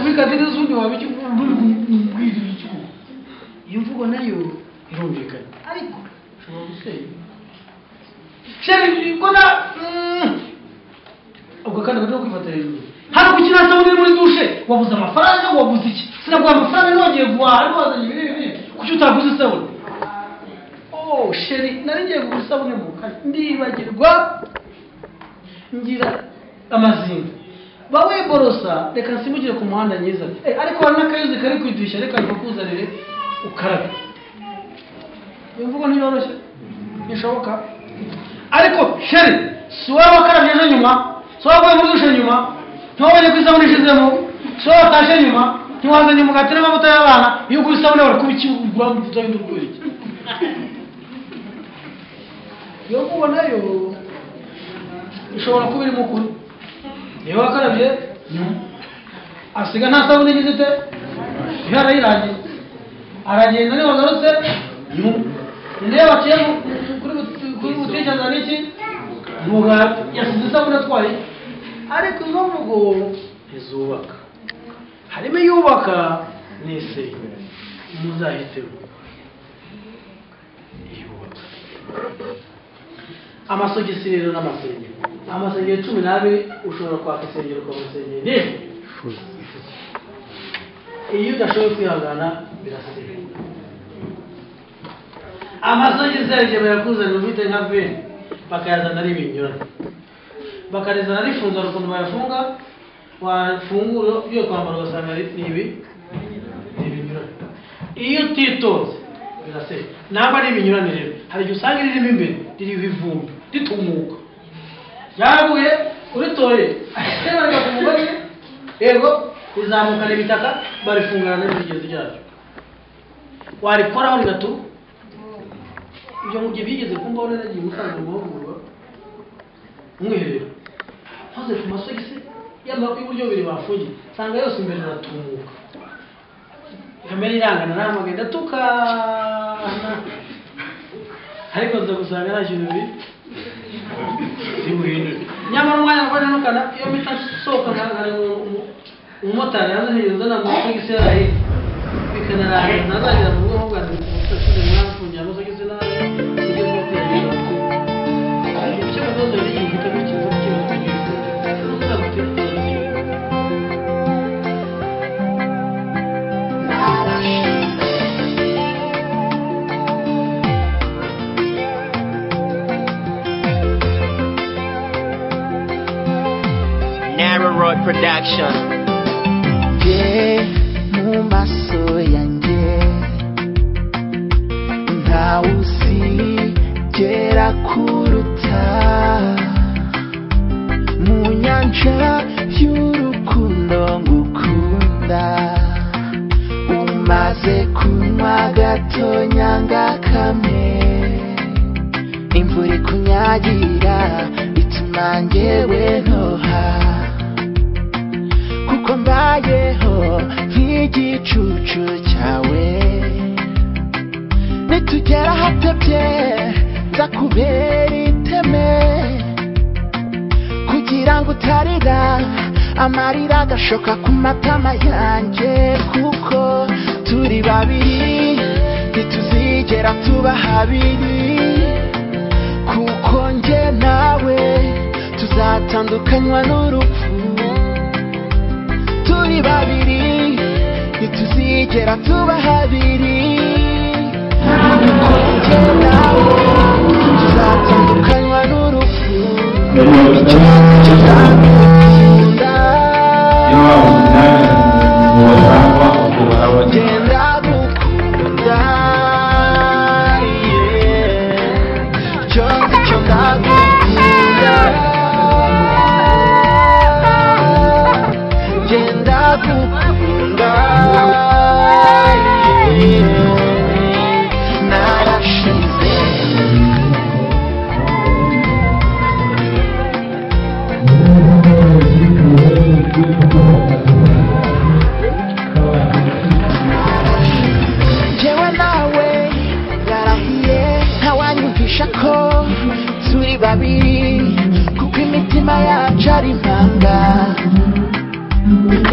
Wikaze neza ubundi waba icyo ubwira iki? Iyo mvugo nayo irumvikana. Ariko ushobora gusenya. Chéri kona ubwo kandi bari kwifata hejuru. Hano kuki nta sabuni muri douche? Wabuze amafaranga, wabuze iki? Sinaguha amafaranga nongeye guhaha, ariko wazanye ibi n'ibi. Kuki utaguze isabune? Oh chéri, nari ngiye kugura isabune mu kanya ndibagirwa ngira amazinga. Ba wiborosa reka nsimugire ku muhanda nyiza. Ariko hari n'akayuzi kari kwidushya, reka nkakuzanire ukarabe. Iyo mvugo ntiyoroshye, ntishoboka. Ariko chéri, si wowe wakarabye ejo nyuma, si wowe wavuye muri douche nyuma, ntiwabonye ko isabune ishizemo, si wowe watashe nyuma, ntiwazanye umugati n'amavuta y'abana, iyo ugura isabune wari kuba ikigura mu gitondo ukubera iki? Iyo mvugo nayo ishobora kuba irimo ukuri. Niba wakarabye nyuma, asiga nta sabune igize ite? Iyo arayirangiye, aragenda niba wagarutse nyuma, niba waciye kuri butike azana iki? Umugati, yasize isabune atwaye. Ariko izo mvugo ntizubaka. Harimo iyubaka n'isenya. Muzahitemo iyubaka. Amasogisi rero n'amasengero. Amasengero 12 ushobora kwaka isengero ukamusengera nijoro. Iyo udashoboye kwihangana birasenya. Amasogisi yagiye bayakuzanira ufite nka veni, bakayazana ari ibinyuranye. Bakarizana rifunze ukuntu bayafunga, wafungura ugiye kwambara ugasanga ni ibi ibinyuranye. Iyo utitonze birasenya. Namba ari ibinyuranye rero, hari igihe usanga ririmo imbere ririho ivumbi ritumuka. Ryaguye uritoye barajya ku mugozi, yego rizamukana ibitaka barifungana n'ibigezi ryaryo. Warikoraho rigatu. Ibyo mu gihe bigeze kumbaho naragiye musanze mu mahugurwa umwiherero. Nkoze ku masogisi y'uburyo bubiri bafungiye, nsanga yose imbere iratumuka. Kamere irangana naramagaye ndatukana. Ariko nza gusanga nta kintu bibuhindure. Nyamara umwanya nafashe ntukana, iyo mpita nsohoka nkari umumotari yaza ntiyuzana amasogisi yarahiye. Bikanarangira ntazagera mu rugo nkubwira nti umusore mwafungiye amasogisi nabi, ujye mu kwiherero. Icyo kibazo rero igihe uhita gukiza ikibazo cy'igiti, uzagutera ikibazo. Narrow Road Production. Mu maso yanjye ntawe uzigera kuruta, mu nyanja y'urukundo ngukunda, umaze kunywa gatonyanga kamwe, imvura ikunyagira ituma njyewe ntoha, kuko mbayeho nk'igicucu cyawe. Nitugera ahatebye nzakubera iteme, kugira ngo utarira amarira agashoka ku matama yanjye, kuko turi babiri ntituzigera tuba habiri, kuko njye nawe Tuzatandukanywa n'urupfu turi babiri ntituzigera tuba habiri tuzatandukanywa n'urupfu tuzakunda genda gukunda cyo nzi cyo ndagukunda genda gukunda narashize. Jewe nawe yarahiye ntawanyumvisha ko turi babiri kuko imitima yacu ari impanga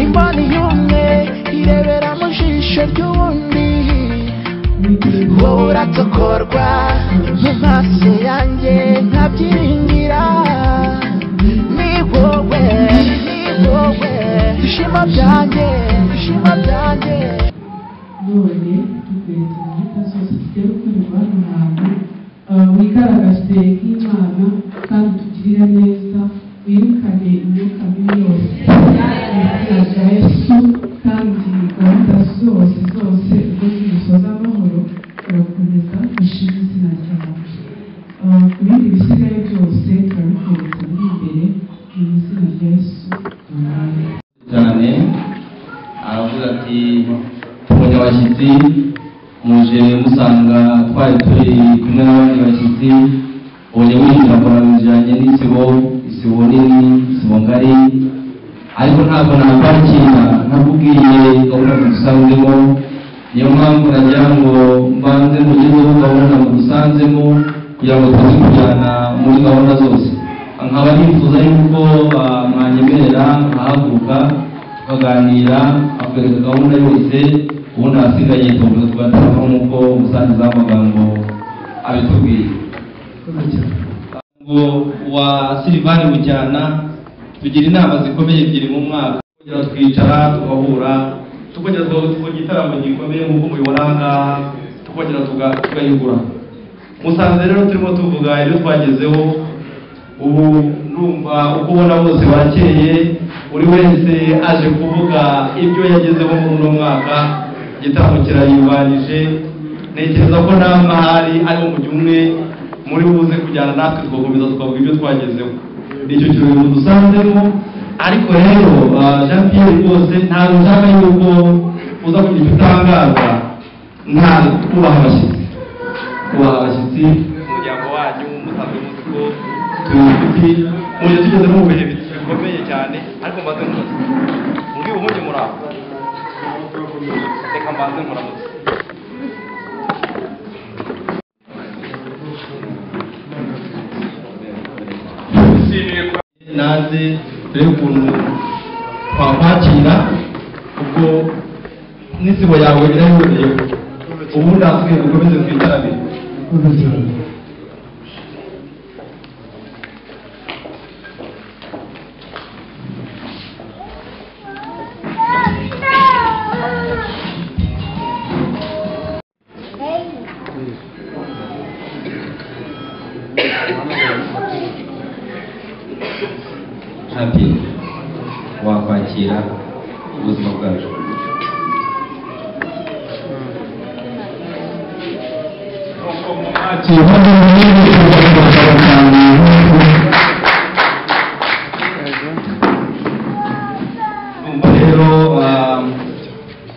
imboni y'umwe irebera mu jisho ry'uwundi wowe uratokorwa mu maso yanjye nkabyiringira ni wowe ni wowe ishema byanjye ishema byanjye. None tukweretse gahunda zose tugiye gukorerwa hano hantu, wigaragaze nk'Imana kandi utugirire neza, wirukane imyuka mibi yose mu izina rya Yesu, kandi gahunda zose zose ubwo zimusoza amahoro turakomeza dushime izina ryawe. Ku bindi bisigaye byose turabikweretse biri imbere mu izina rya Yesu, amen. Cyane aravuga ati tubonye abashyitsi muje musanga twari turi kumwe n'abandi bashyitsi, ubonye winjira mbona winjiranye n'isibo, isibo nini, isibo ngari, ariko ntabwo nakwakira ntakubwiye gahunda mudusanzemo. Niyo mpamvu nagira ngo mbanze mugezeho gahunda mudusanzemo kugira ngo tuze kujyana muri gahunda zose. Nkaba nifuza yuko mwanyemerera nkahaguruka tukaganira, akwereka gahunda yose, ubundi ahasigaye tugakomeza tugatanga nk'uko umusangiza w'amagambo abitubwiye. Ngo wa Silivani Bucyana tugira inama zikomeye ebyiri mu mwaka, tukongera tukicara tugahura, tukongera tugakora igitaramo gikomeye nk'uko mubibona aha ngaha, tukongera tugahigura. Musanze rero turimo tuvuga ibyo twagezeho. Ubu ndumva uko ubona bose barakeye, buri wese aje kuvuga ibyo yagezeho muri uno mwaka. Igitaramo kirayimbanije, ntekereza ko namwe ahari ari umujyi umwe muri buze kujyana natwe tugakomeza tukavuga ibyo twagezeho. Nicyo kirori mudusanzemo. Ariko rero Jean Pierre rwose ntabwo nshaka yuko uza kugira icyo utangaza, nta kubaha abashyitsi, kubaha abashyitsi umuryango wanyu musanzwe muzi ko turi inshuti, muje tugeze mu bihe bikomeye cyane, ariko mbanze nkubaze muri ubu muri aho, reka mbanze nkuramutse. Naze turebe ukuntu twakwakira ubwo n'isibo yawe irayiboneye, ubundi ahasigaye dukomeze twitarabire. Jean Pierre wakwakira ubuzima bwacu. Urumva rero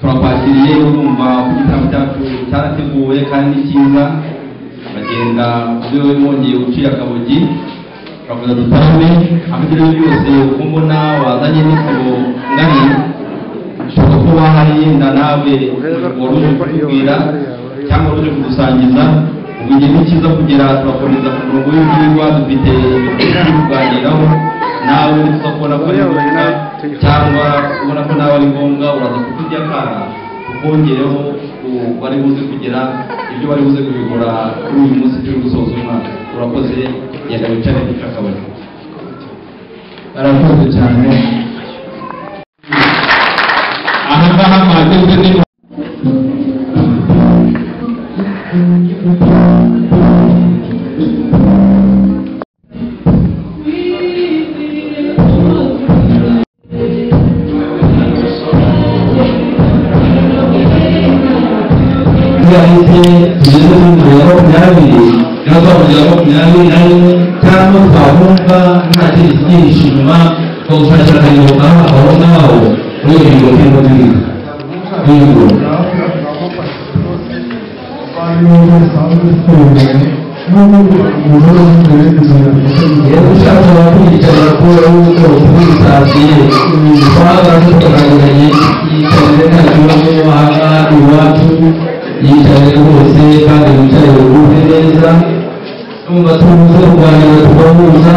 turakwakiriye, urumva ko igitaramo cyacu cyarateguwe kandi ni cyiza, bagenda ubwo wongeye uciye akabogi turakomeza dutarame. Aho ibyo byose uko mbona wazanye n'isibo ngari, ushobora kuba hari yenda nawe wari uje kutubwira cyangwa wari uje kudusangiza. Ubwo igihe ni cyiza kugera turakomeza ku murongo w'ibyigwa, dufite ibyo kuganiraho nawe tuza kubona ko ari ngombwa cyangwa ubona ko nawe ari ngombwa, uraza kutujya akara tukongereho bari buze kugira ibyo bari buze kubigura kuri uyu munsi turi gusoza umwaka. Urakoze, genda wicare duce akabari. Arakoze cyane. Aha ngaha mwageze ni tugeze muri 2020, niba twakugera 21 cyangwa twabumva nta kindi kibyihishe inyuma, twagushakira akayungo kaha aho ngaho muri iyo mihigo turimo turiga. Yego. Rero ushatse wakwiyicarira kubera yuko turisaziye twahagaze tukaganiranye, yicarire nta kibazo aha ngaha iwacu, yicarire rwose kandi wicare wumve neza. Numva tubuze kuganira tugahuza,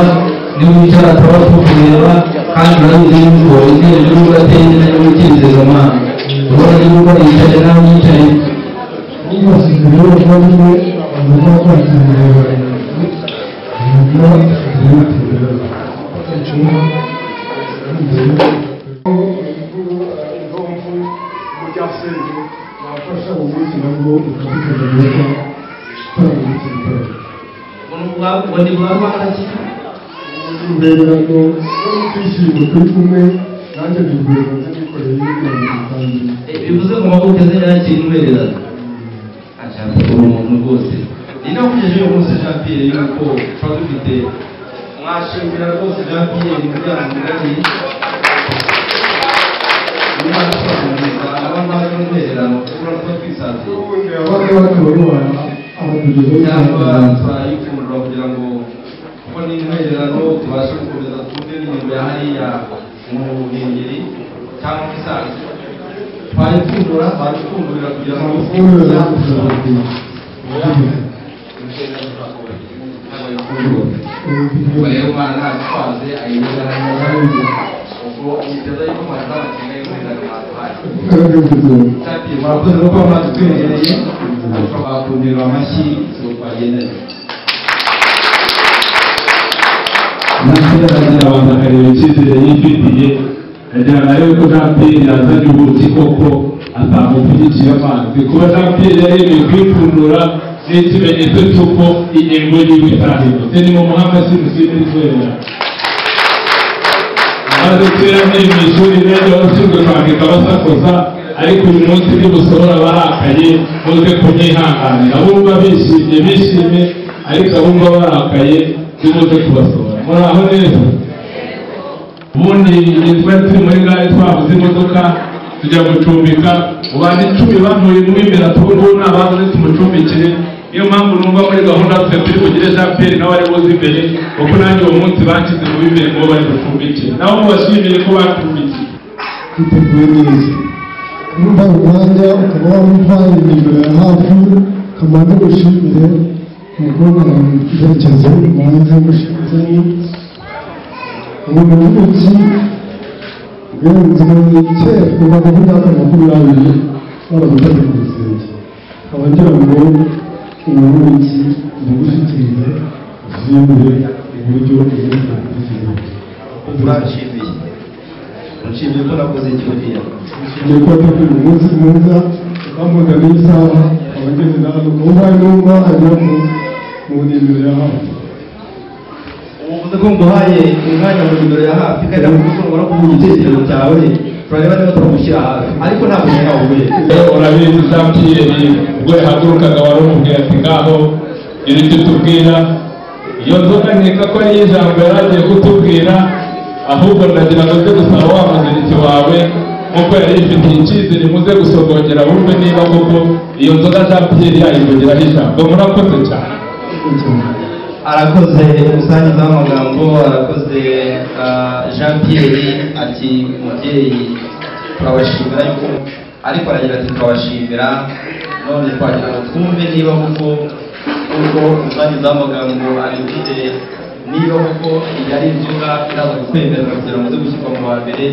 niwicara tuba tukureba kandi urabizi yuko intebe y'urugo ateye nayo wikiriza amana. Urabona yuko yicaye nawe yicaye. Bivuze ngo amaboko ze yakira intwererano ashaka umuntu rwose. Ni nawe ugejeje uyu munsi Jean Pierre yuko tuba dufite mwashimira rwose Jean Pierre kugira ngo mugari niba twakomeza abana b'intwererano kubura kuba twisanzuye cyangwa turayifungura kugira ngo kuko ni intwererano tubashe gukomeza twumve n'ingingo ya hariya mu Ruhengeri cyangwa mu Musanze. Twayifungura barifungurira kugira ngo rero umwana ntabitwaze ayigeza hanyuma ubwo yiteza yuko mwaza amakenga y'intwererano mwaduhaye. Murakoze no kuba mwatwegereye, bakumira amashyi twagendanye. Aragira abantu akareba icyizere yifitiye, agira ngo arebe ko Jean Pierre yazanye ubuki koko atamupfunyikiye amazi. Kuba Jean Pierre yaremeye kwipfundura ni ikimenyetso cy'uko ingingo yiwe itahindutse. Ni mu muhanga si mushimire intwererano. Maze kera nkiri mu ishuri neza abashinzwe kwandika basakuza, ariko uyu munsi nibusohora barakaye muze kunyihanganira. Abumva bishimye bishime, ariko abumva barakaye nimuze kubasohora. Muraho neza. Ubundi igihe twari turi muri gare twabuze imodoka tujya gucumbika, mu bantu 10 bavuye mu imbere ati ubu ngubu ni ababuze tumucumbikire. Niyo mpamvu numva muri gahunda twe turi bugire Jean Pierre nawe ari buze imbere, kuko nanjye uwo munsi banshyize mu b'imbere ngo bari bucumbikire. Nabo mubashimire ko bacumbikiye. Twiteguye neza. Urumva umwanya ukaba wamuhaye nimero ya hafi, kamanze gushimire umukobwa yerekeza umanze gushimire umuntu w'ubuki bwenze kera kuva ku myaka 20 baraguteze ku rusenge. Nkaba ngira ngo ubuki ndagushyikirize ushimire uburyo ugiye gukurikiza. Uranshimiye. Nshimiye ko nakoze iki buriya. Nshimiye ko wateguye umunsi mwiza ukambuza n'isaha abageze na hano ukaba ubaye n'umva agera mu nimero ya hafi. Uvuze ko nguhaye umwanya mu nimero ya hafi kandi nakugusongora no kuvuga igitekerezo cyawe, turareba niba turagushyira hafi ariko ntabwo nyahuye. Urabizi Jean Pierre ubwo yahagurukaga wari umubwira ati ngaho gira icyo utubwira. Iyo nzoga nkeka ko ariyo ijambo yari agiye kutubwira, ahubwo ndagira ngo nze gusaba wa muziriki wawe nk'uko yari yifitiye icyizere muze gusogongera wumve niba koko iyo nzoga Jean Pierre yayivugiraho ijambo. Murakoze cyane. Arakoze umusangiza w'amagambo, arakoze Jean Pierre ati mubyeyi turabashimira yuko, ariko aragira ati turabashimira none twagira ngo twumve niba koko ubwo umusangiza w'amagambo abivuze, niba koko iyi ari inzoga iraza kukwemerera kugira ngo uze gushyirwa mu wa mbere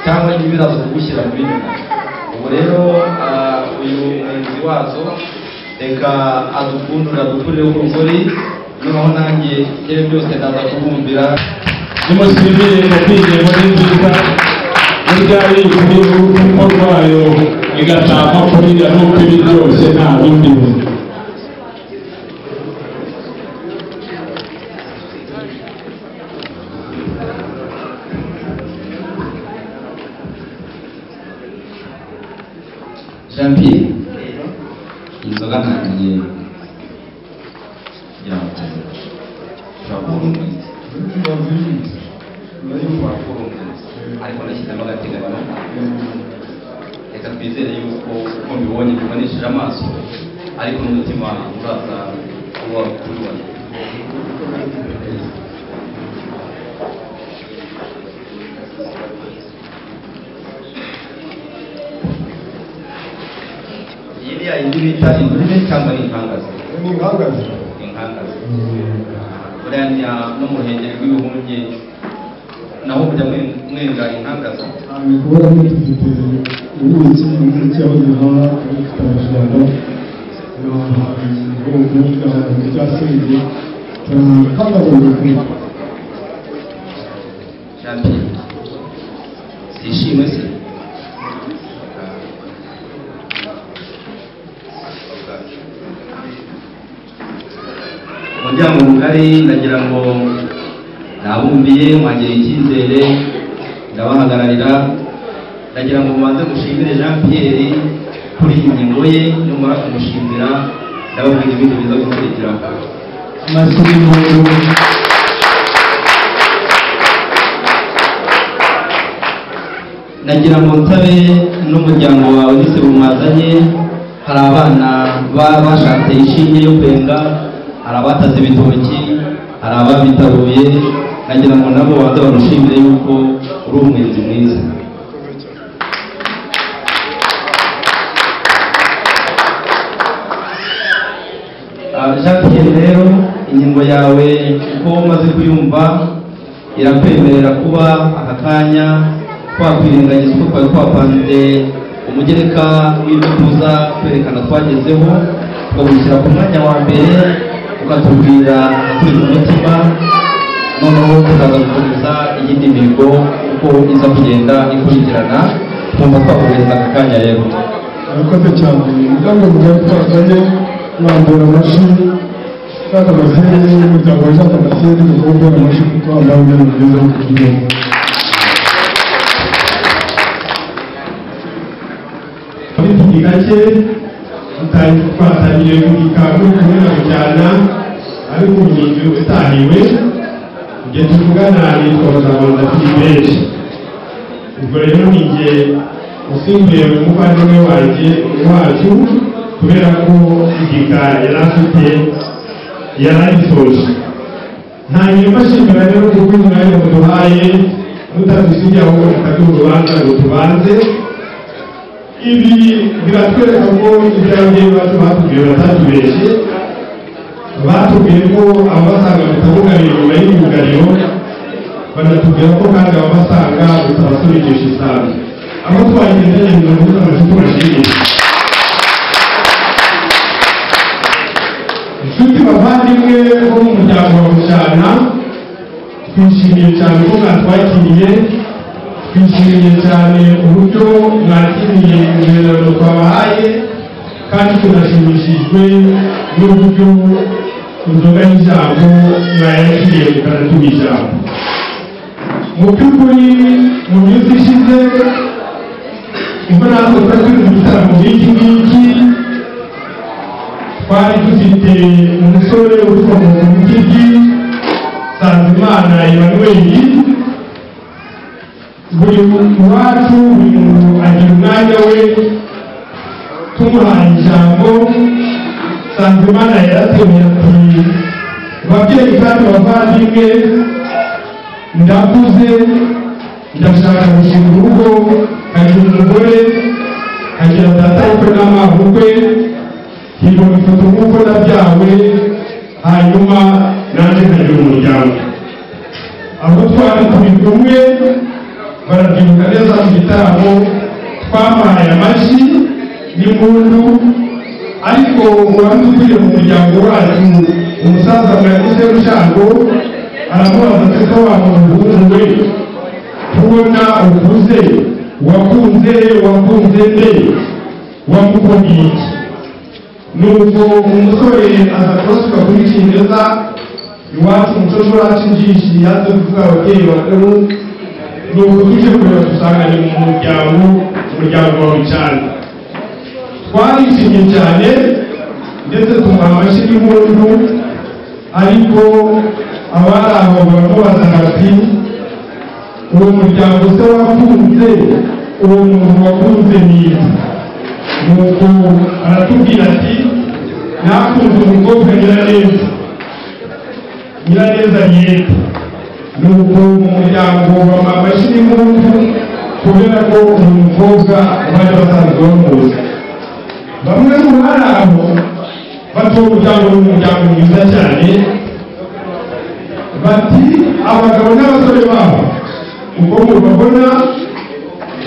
cyangwa niba iraza kugushyira mu b'inyuma. Ubu rero uyu muhinzi wazo reka adupfundure adukurire urugori, noneho nanjye ibyo byose ndaza kubumbira. Nimushimire kuko ingingo ni nziza, burya iyo urukundo rwayo igatama kuriya nuko iba iryoshye nta bundi buzima. Jean Pierre, inzoga ntangiye kugira ngo ushobora kuba uri umwiza, ushobora kuba uri umwiza, ariko nashyizemo agateganyo. Reka twizere yuko uko mbibonye bibonesheje amaso, ariko n'umutima uraza kuba kubibona. Iyi ni ya yindi bita indurire cyangwa ni inkangaza? Ni inkangaza. Ni inkangaza. Buriya no mu ruhengeri rw'ibihumye naho kujya mwenga inkangaza. Ni kubona ko dufite ubuki, ubuki aho duhaha dufite abajura, byasenge turakangaza buri. Jean Pierre, sishimwe se? Umuryango mugari ndagira ngo nabumviye mwagiriye icyizere ndabahagararira, ndagira ngo mubanze mushimire Jean Pierre kuri iyi ngingo ye, nimara kumushimira ndababwira ibindi biza gukurikiraho. Amashyi y'impundu. Nagira ngo nsabe n'umuryango wawe n'isibo mwazanye, hari abana bashatse ishinge yo kwenga, hari abataze ibitoki, hari ababitaruye, nagira ngo nabo baze barushimire yuko uri umwenzi mwiza. Jean Pierre rero ingingo yawe uko umaze kuyumva irakwemerera kuba aka kanya twakwirengagiza uko twari twapanze umugereka w'ibyo tuza kwerekana twagezeho, tukawushyira ku mwanya wa mbere, ukatubwira akuri ku mutima, noneho tukaza gukomeza iyindi mihigo uko iza kugenda ikurikirana, twumva twakohereza aka kanya rero. Murakoze cyane. Umuryango mugari twazanye mwambura amashyi, Jean Damascene, umuryango wa Jean Damascene, mukobwa amashyi kuko wambaye umwenda mwiza wo kubyina. Muri iki gace twatangiye guhika muri kumwe na Bucyana, ariko ubu utahiwe, igihe tuvugana nitwa Bazamanda Philibert. Ubwo rero ni njye usimbuye umuvandimwe wanjye wacu, kubera ko igika yari afite yaragisoje. Ntangiye mbashimira rero kuko uyu mwanya muduhaye mutadusigaho mukaduha urubanza ngo tubanze. Ibi biratwereka ko ibyo ababyeyi bacu batubwiye batatubeshye, batubwiye ko ababasanga mutabugarira inyuma y'imyugariro, banatubwira ko kandi ababasanga mutabasunikisha isano. Aho twagendanye mu rubuga amashyi tubashimiye. Inshuti bavandimwe bo mu muryango wa Bucyana, twishimiye cyane ko mwatwakiriye, twishimiye cyane uburyo mwakiriye inzererano twabahaye, kandi tunashimishijwe n'uburyo inzoga y'ijambo mwayakiriye mukanatuha ijambo. Mu by'ukuri mu minsi ishize ubwo natwe twari turi mu gitaramo nk'iki ngiki, twari dufite umusore ukomoka mu Kigi, Nsanzimana Emmanuel. Buri wacu buri muntu agira umwanya we, tumuhaye ijambo. Nsanzimana yarateruye ati babyeyi kandi bavandimwe, ndakuze ndashaka gushinga urugo, nkagira umugore, nkagira data w'ubukwe n'amabukwe, nkibona ifoto nk'uko nabyawe, hanyuma nanjye nkagira umuryango. Aho twari turi kumwe barabyibuka neza mu gitaramo, twamuhaye amashyi n'impundu, ariko uwari utuye mu muryango wacu umusaza Mwarimu Serushango Aramubaza ati se wa muhungu we, kubona ukuze wakunze wakunze nde, wamukundiye iki? Nuko umusore aza kubasuka kuri Kineza iwacu umuco uraca injishi, yaze kuvuga ababyeyi bakuru. Nuko tuje kureba dusanga ni mu muryango wa Bucyana. Twarishimye cyane ndetse tumuha amashyi y'impundu, ariko abari aho baramubaza bati uwo muryango se wakunze, uwo muntu wakunze ni iki? Nuko aratubwira ati nakunze umukobwa Nyiraneza, Nyiraneza yepfo. Nuko mu muryango bamuha amashyi y'impundu kubera ko uyu mukobwa bari basanzwe bamuzi. Bamwe mu bari aho bati uwo muryango ni umuryango mwiza cyane, bati abagabo n'abasore babo uko mubabona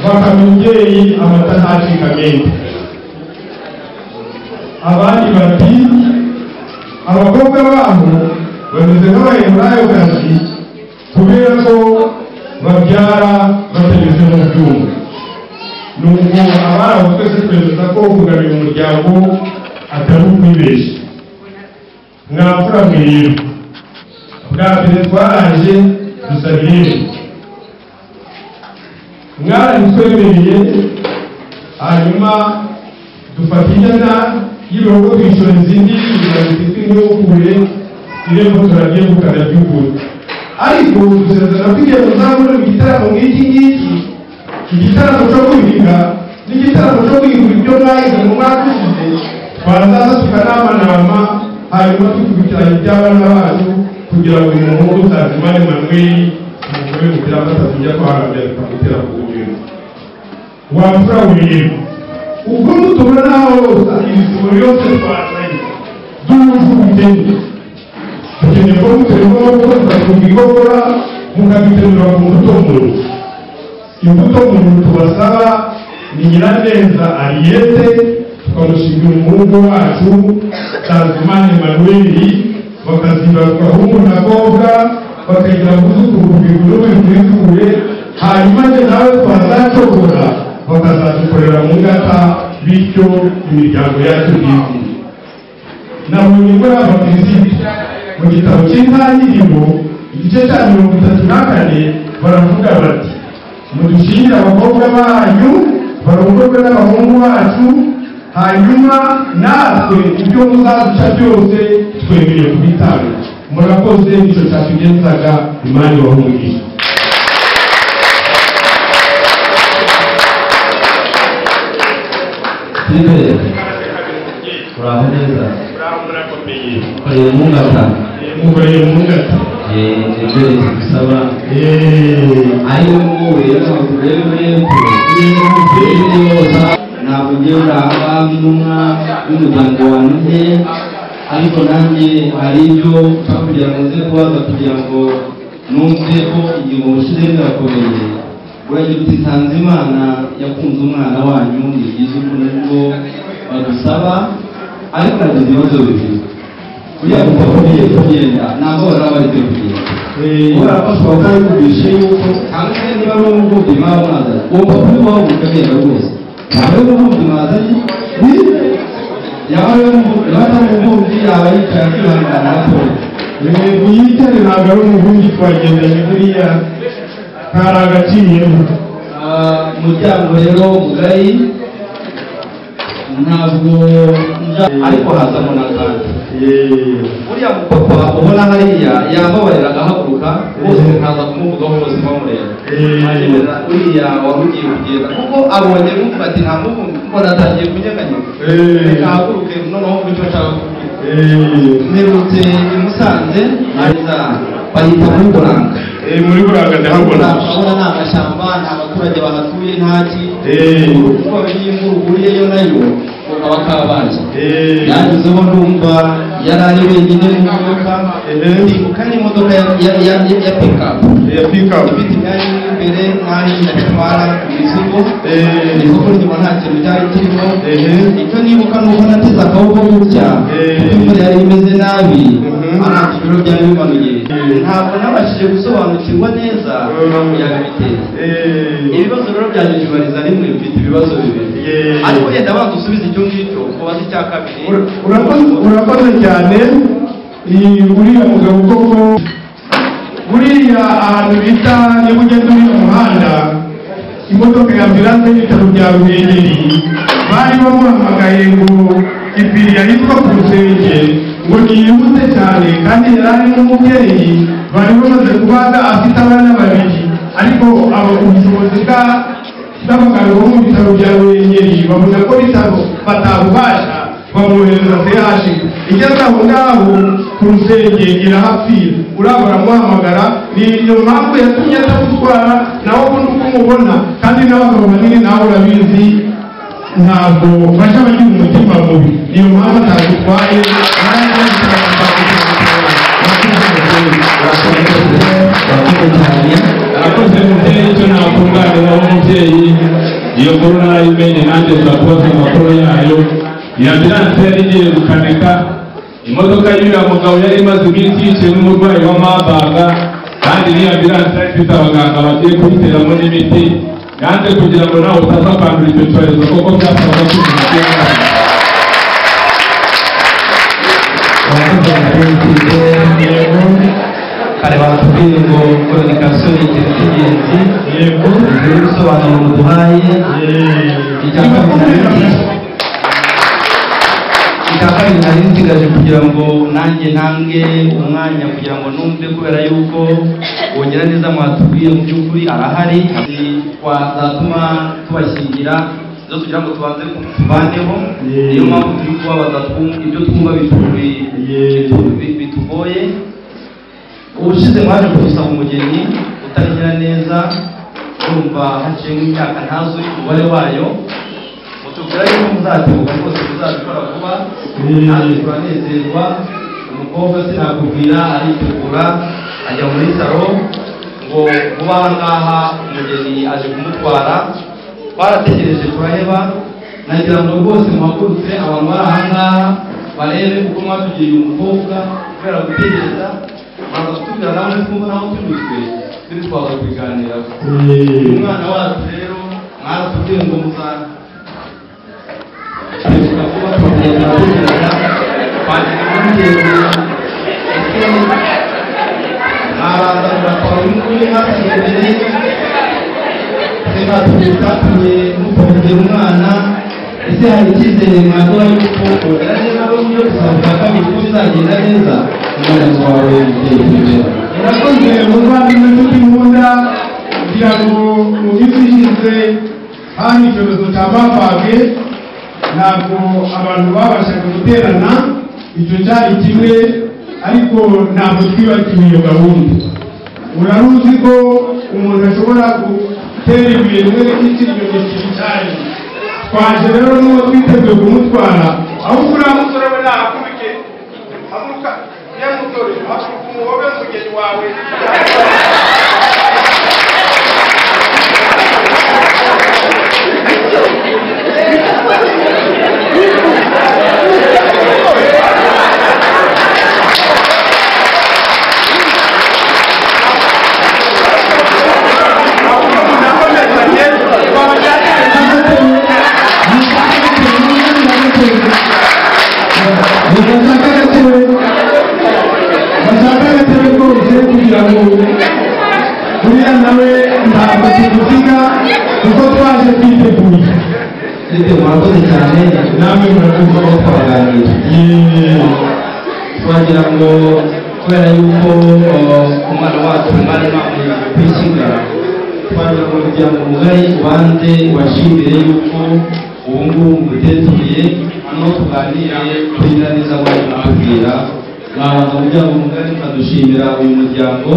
bakamya imbyeyi amata ntacika amenyo. Abandi bati abakobwa babo bameze nk'abaheburayokazi kubera ko babyara batanyuze mu byuma. Nuko abari aho twese twemeza ko kugabira umuryango atari ukwibeshya. Mwamfura mwe rero, bwa mbere twaraje dusaba irembo, mwarabitwemereye, hanyuma dufata inyana y'ibihogo twishora izindi kugira ngo zitwe nk'iyokure, irembo turaryegukana ry'ukuri. Ariko dusezerana ko igihe muzabona mu gitaramo nk'iki ngiki, igitaramo cyo guhiga n'igitaramo cyo guhigura ibyo mwahize mu mwaka ushize, twazaza tukanamanama, hanyuma tukurikirana iby'abana bacu kugira ngo uyu muhungu Nsanzimana Emmanuel umugore mutera amata tujya kuharambya tukamutera ku bubiri. Wamfura we rero, ubwo mutubona hose ibisibo yose twazanye duhuje ubukene, dukeneye ko muterwa amaboko tugatunga inkokora mukabiterura ku mbuto muntu. Imbuto muntu tubasaba ni Nyiraneza Ariete, tukamushingira umuhungu wacu Nsanzimana Emmanuel, bakazibaruka ahungu n'abakobwa, bakagira abuzukuru ku biguru n'ibikure, hanyuma njye nawe twazacogora bakazadukorera mu ngata, bityo imiryango yacu yizihiwe. Nabonye muri abakirisitu mu gitabo cy'Intangiriro igice cya 34 baravuga bati mudushingire abakobwa banyu barongorwe n'abahungu bacu, hanyuma natwe ibyo muzaduca byose twemereye kubitanga. Murakoze, nicyo cyatugenzaga. Imana ibahe umugisha. Silver, uraho neza? Mukoreye mu ngata. Mukoreye mu ngata. Nibyo leta idusaba. Ariko wowe ntabwo urebe hepfo. Ntabwo ngewe uraba nk'intumwa y'umuryango wanjye, ariko nanjye hari ibyo nshaka kugira ngo nze kubaza kugira ngo numve ko ingingo mushize birakomeye. Uragira uti Nsanzimana yakunze umwana wanyu, ni byiza ukuntu nibwo badusaba, ariko nagize ibibazo bibiri. Uriya mupapa ugiye kugenda ntabwo bari baretse kugenda, kubera ko ashobora kuba yumvise yuko cyangwa se niba ari umubumbyi mwaba mwazanye, uwo mupapa uri guhaguruka agenda rwose ntabwo ari umubumbyi mwazanye, yaba ari umubumbyi yaba yicaye akihangana gatoya. Yicare ntabwo ari umubumbyi twagendanye buriya kari agaciyemo. Umuryango rero mugari ntabwo ariko hazamo n'akandi. Uriya mupapa ubona hariya yambabarira agahaguruka bose nkaza kumuvugaho bose bamureba. Uriya wari ugiye kugenda kuko abonye numva ati nta mubumbyi mbona atangiye kunyeganyega, reka ahaguruke noneho mvuge icyo nshaka kuvuga. Mperutse i Musanze bahita muri Buranga. Muri Buranga ndahabona. Urabona ni amashyamba, nta baturage bahatuye, ntaki. Kuko iyo imvura uguriyeyo nayo ukaba kabaye. Yanyuzeho ndumva yari ari wenyine mu modoka, ndibuka n'imodoka ya pikapu. Ifite imyanya y'imbere n'aho itwara imizigo, isoko inyuma nta kintu cyari kirimo. Icyo nibuka ni uko nateze akaboko gutya, kuko imvura yari imeze nabi, Arangije ibiro byari bimanuye, ntabwo nabashije gusobanukirwa neza impamvu yabiteye. Ibibazo rero byanjye bibariza rimwe, mfite ibibazo bibiri, ariko yenda banza usubize icyo ngicyo ubaze icya kabiri. Urakoze cyane. Uriya mugabo koko buriya ahantu bita Nyabugeni uriya muhanda, imodoka ya ambulance y'ibitaro bya Ruhengeri bari bamuhamagaye ngo ipiriya yitwa ku rusenge ngo niyihute cyane, kandi yari ari n'umubyeyi bari bamaze kubaga afite abana babiri, ariko ubushobozi bw'abaganga bo mu bitaro bya Ruhengeri babona ko bitaro batabubasha, bamwohereza CHUK. Igeze aho ngaho ku rusenge irahapfira, uriya baramuhamagara. Ni iyo mpamvu yatumye atagutwara, nawe ubundi uko umubona, kandi n'abagabo banini nawe urabizi ntabwo bajya bagira umutima mubi, niyo mpamvu atagutwaye. Arakoze mubyeyi, icyo nakunganiraho umubyeyi, iyo nkuru narayimenye nanjye nzakubaza amakuru yayo. Iyo ambilanse yari igiye gukanika, imodoka y'uriya mugabo yari imaze iminsi yicaye n'umurwayi wa Marburg, kandi n'iyo ambilanse yari ifite abaganga bagiye kuyiteramo n'imiti, yanze kugira ngo nawe utaza kwandura icyo cyorezo kuko byasabaga ko umuntu agenda. Kare batubwiye ngo kominikasiyo ni ikintu cy'ingenzi, yego ibisobanuro muduhaye. Icya kabiri nari nsigaje kugira ngo nanjye ntange umwanya kugira ngo numve, kubera yuko wongera neza mwatubwiye mu by'ukuri arahari, twazatuma tubashyingira zo tugira ngo tubanze tuvaneho. Niyo mpamvu turi kubabaza ibyo twumva bitugoye. Ubushize mwaje kudusaba umugeni utagira neza, urumva haciye nk'imyaka ntazi umubare wayo, mutubwira yuko muzatebuka rwose muzabikora vuba, natwe turanezerwa. Umukobwa sinakubwira aritegura ajya muri salo ngo vuba aha ngaha umugeni aje kumutwara, twarategereje turaheba. Nagira ngo rwose muhagurutse abantu bari aha ngaha barebe uko mwatugiriye umukobwa kubera gutegereza, muraza kutubwira nawe twumva naho tunyuzwe turi twaza kubiganiraho. Umwana wacu rero mwaratubwiye ngo muzatebuka vuba, tukagenda tugenda twagira impungenge, ese mwabanza mugatwara uyu nguyu mwatugiriye mbere, ese mwatubwiye icyatumye mutongera umwana, ese hari icyizere mwaduha yuko ugera neza abo ngiye gusaba bwa kabiri ko bizagenda neza? Umwana wawe mubyeyi imbere. Urakoze muvandimwe nshuti nkunda, kugira ngo mu minsi ishize hari icyorezo cya Marburg, ntabwo abantu babashaga guterana, icyo cyari kimwe, ariko ntabwo twibagiwe iyo gahunda. Uraruzi ko umuntu ashobora gutera ibuye rimwe rikikira inyoni ebyiri cyane. Twaje rero n'uwo twiteguye kumutwara, ahubwo uriya musore we nahaguruke, haguruka ye musore, haguruka umuhobe umugeni wawe. Bashaka agatebe rwose kugira ngo buriya nawe ntabwo tugusiga kuko twaje twiteguye. Murakoze cyane, namwe murakoze ko twaganira. Twagira ngo kubera yuko umwana wacu mwari mwamuye kwishyiga, twagira ngo umuryango mugari ubanze ubashimire yuko ubu ngubu mutetuye hano tuganire kuri neza waje kutubwira. Mwabanza umuryango mugari mukadushimira uyu muryango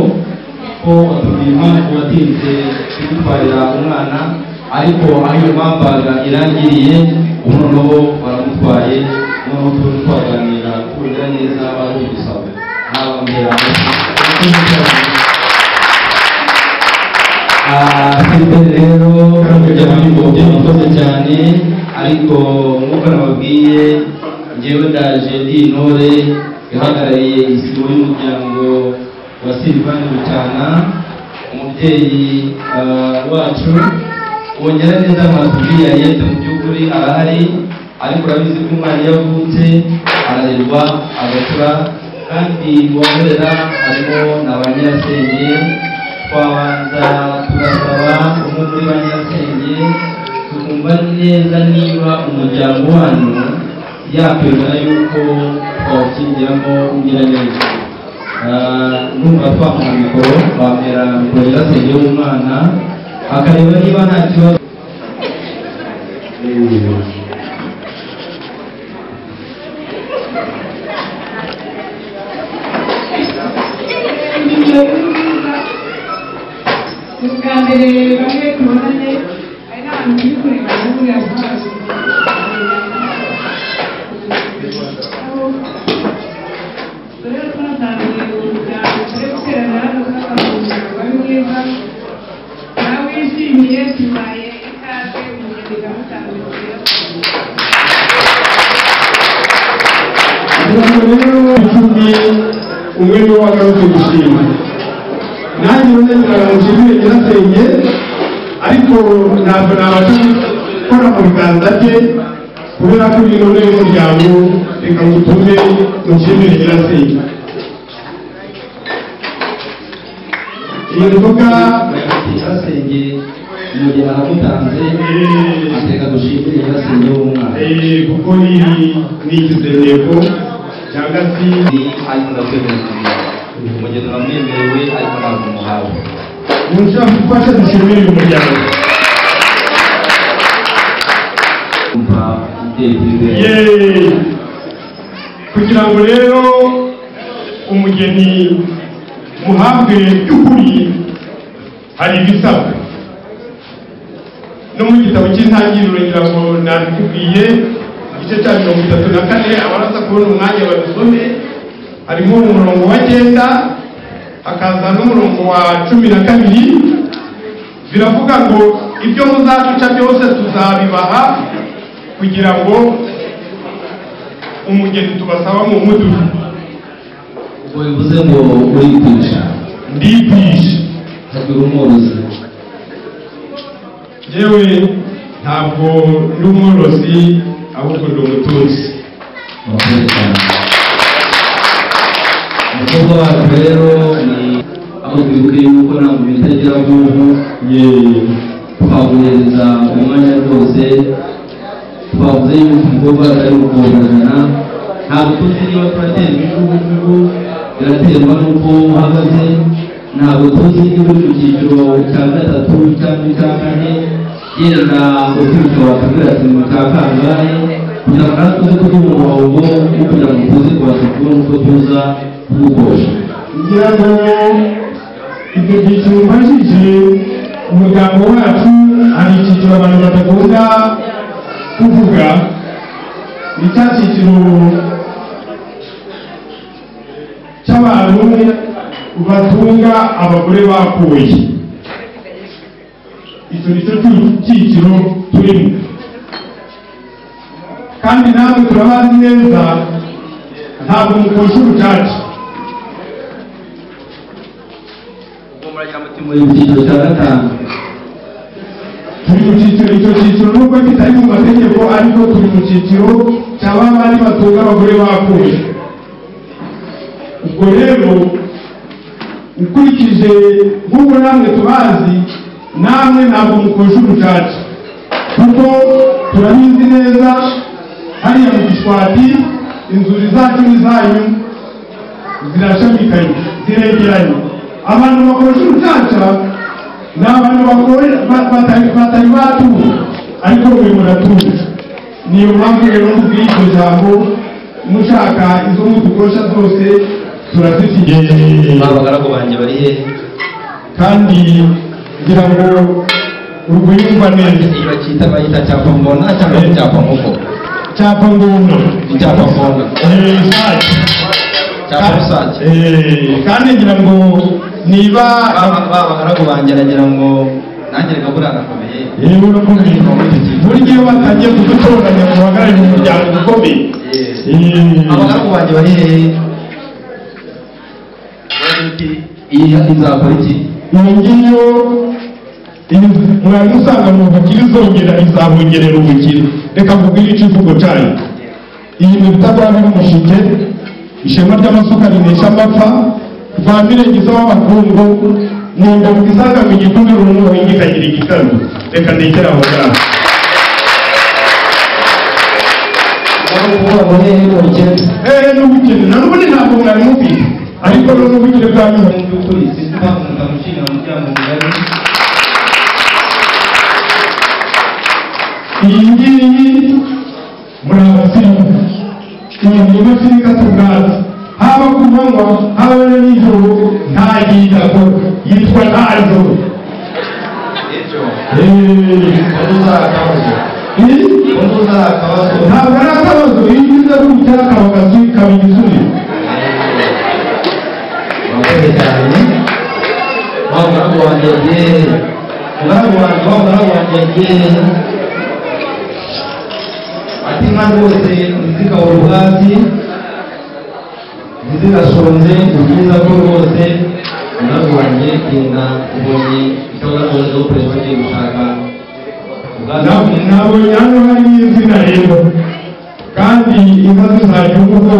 ko watubwiye impamvu watinze kudutwarira umwana, ariko aho iyo mpambaga irangiriye ubu noneho baramutwaye, noneho turi twaganira kugira neza baje gusaba. Nabambera Philbert rero umuryango murakoze cyane, ariko nk'uko nababwiye njyewe ndaje ndi intore, ihagarariye isibo y'umuryango wa Silivani Bucyana, umubyeyi wacu wongera neza amatubwiye yete mu by'ukuri arahari, ariko urabizi ko umwana iyo avutse ararerwa agakura, kandi uwamurera harimo na ba nyirasenge. Twabanza tugasaba umwe muri ba nyirasenge tukumva neza niba umuryango wanyu yakwemera yuko twawukingiramo Nyiraneza. Numva twamuha mikoro, bamera mikoro nyirasenge w'umwana akareba niba nta kibazo. Ubwa mbere bamwe tubonanye ari n'abantu turi kureba buriya guhaza rero twatangiye umuryango turi guterana hano twakagurirwa wari mwiza nawe wishimiye tubaye ikaze umugeni ndamutangiye. Rero icumi umwe niwe wagarutse gushima, nanjye ngira ngo nshimire nyirasenge, ariko ntabwo nabasha gukora mu biganza bye kubera ko uri none y'umuryango. Reka ngutume nshimire nyirasenge. Iyi nzoga nyirasenge umugeni aramutanze ateka dushimire nyirasenge w'umwana, kuko ni ikizeneko cyangwa se ariko ndakwemera umugeni uramwemerewe ariko ntabwo umuhawe. Mufashe dushimire uyu muryango. Kugira ngo rero umugeni muhabwe by'ukuri hari ibisabwa. No mu gitabo cy'intangiriro ngira ngo nabikubwiye, igice cya 34, abaraza kubona umwanya babisome, harimo umurongo wa 9 hakaza n'umurongo wa 12. Biravuga ngo ibyo muzaduca byose tuzabibaha kugira ngo umugeni tubasaba mu muduha. Ubwo bivuze ngo urikwisha? Ndikwisha. Hagira umworozi? Yewe ntabwo ndi umworozi, ahubwo ndi umutunzi. Umukobwa wacu rero ni aho twibuke yuko nta muntu itagira nk'ubu, twaguhereza umwanya rwose. Twavuze yuko umukobwa wacu ari gukoberana, ntabwo tuzi niba turatera imijugujugu, biraterwa n'uko uhagaze. Ntabwo tuzi niba uri mu cyiciro cya 3 cyangwa icya 4, yenda utwite watubwira ati mu cya kangahe, kugira ngo natwe tuze kuduha umurongo wo kugira ngo tuze kubasha kubona uko tuza kugukosha. Ngira ngo ibyo byiciro mbajije, umuryango wacu hari icyiciro abantu badakunda kuvuga, ni cya cyiciro cy'abantu batunga abagore bakuye. Icyo ni cyo cyiciro turimo, kandi natwe turabazi neza, ntabwo mukosha urucaca. Muri cyiciro cya 5 turi mu cyiciro, icyo cyiciro nubwo kitari mu mategeko, ariko turi mu cyiciro cya babandi batunga abagore bakuye. Ubwo rero ukurikije nk'uko namwe tubazi, namwe ntabwo mukosha urucaca, kuko turabizi neza hariya mu Gishwati inzuri zacu n'izanyu zirashamikanye, ziregeranye. Abantu bakoresha urucaca ni abantu batari batuye, ariko mwe muratuye. Niyo mpamvu rero mubwiye iryo jambo, mushaka izo mudukosha zose turazifite. Abagaragu banjye bari hehe? Kandi ngira ngo urwiyumva neza. Iyo bakita bayita cyapa ngona cyangwa cyapa nkoko? Cyapa ngona. Icyapa ngona. Cyapa rusake. Kandi ngira ngo niba abagaragu banjye aragira ngo nanjye reka buriya arakomeye. Yewe urakomeye. Buri gihe batangiye kudutoranya ngo uhagararire umuryango ukomeye. Abagaragu banjye bari hehe? Iyi izakora iki? Iyo ngiyo mwari musanga mu bukire izongera izabongerera ubukire. Reka nkubwire icivugo cyayo. Iyi ni ibitagwabira umushike, ishema ry'amasuka rinesha amapfa, rwa mirenge w'abakungu, ni ingoma isanga mu gikumbi urumuhinga ikagira igikaru. Reka ndekere aho ngaho. Hehe n'ubukene na n'ubundi ntabwo mwari mufite, ariko none ubukire bwanyu mu by'ukuri sinzi impamvu mutamushinga umuryango mugari. Iyi ngiyi muri abasirimu, iyi ni imashini ikata ubwatsi, haba ku manywa haba na nijoro, nta gihe idakora, yitwa nta joro. Ntabwo ari akabazo, iyo ugize gutya kaba kaba igisubizo. Murakoze cyane. Wa mugaragu wanjye yagiye, mugaragu wanjye, wa mugaragu wanjye yagiye ati inka rwose ntizikabura ubwatsi, ntizigashonze, ni byiza ko rwose mugaragu wanjye genda ubonye icyo bazakoresha gukoresha bagiye gushaka ubwatsi. Nabonye hano harimo izina rero, kandi inka zizajya umugo,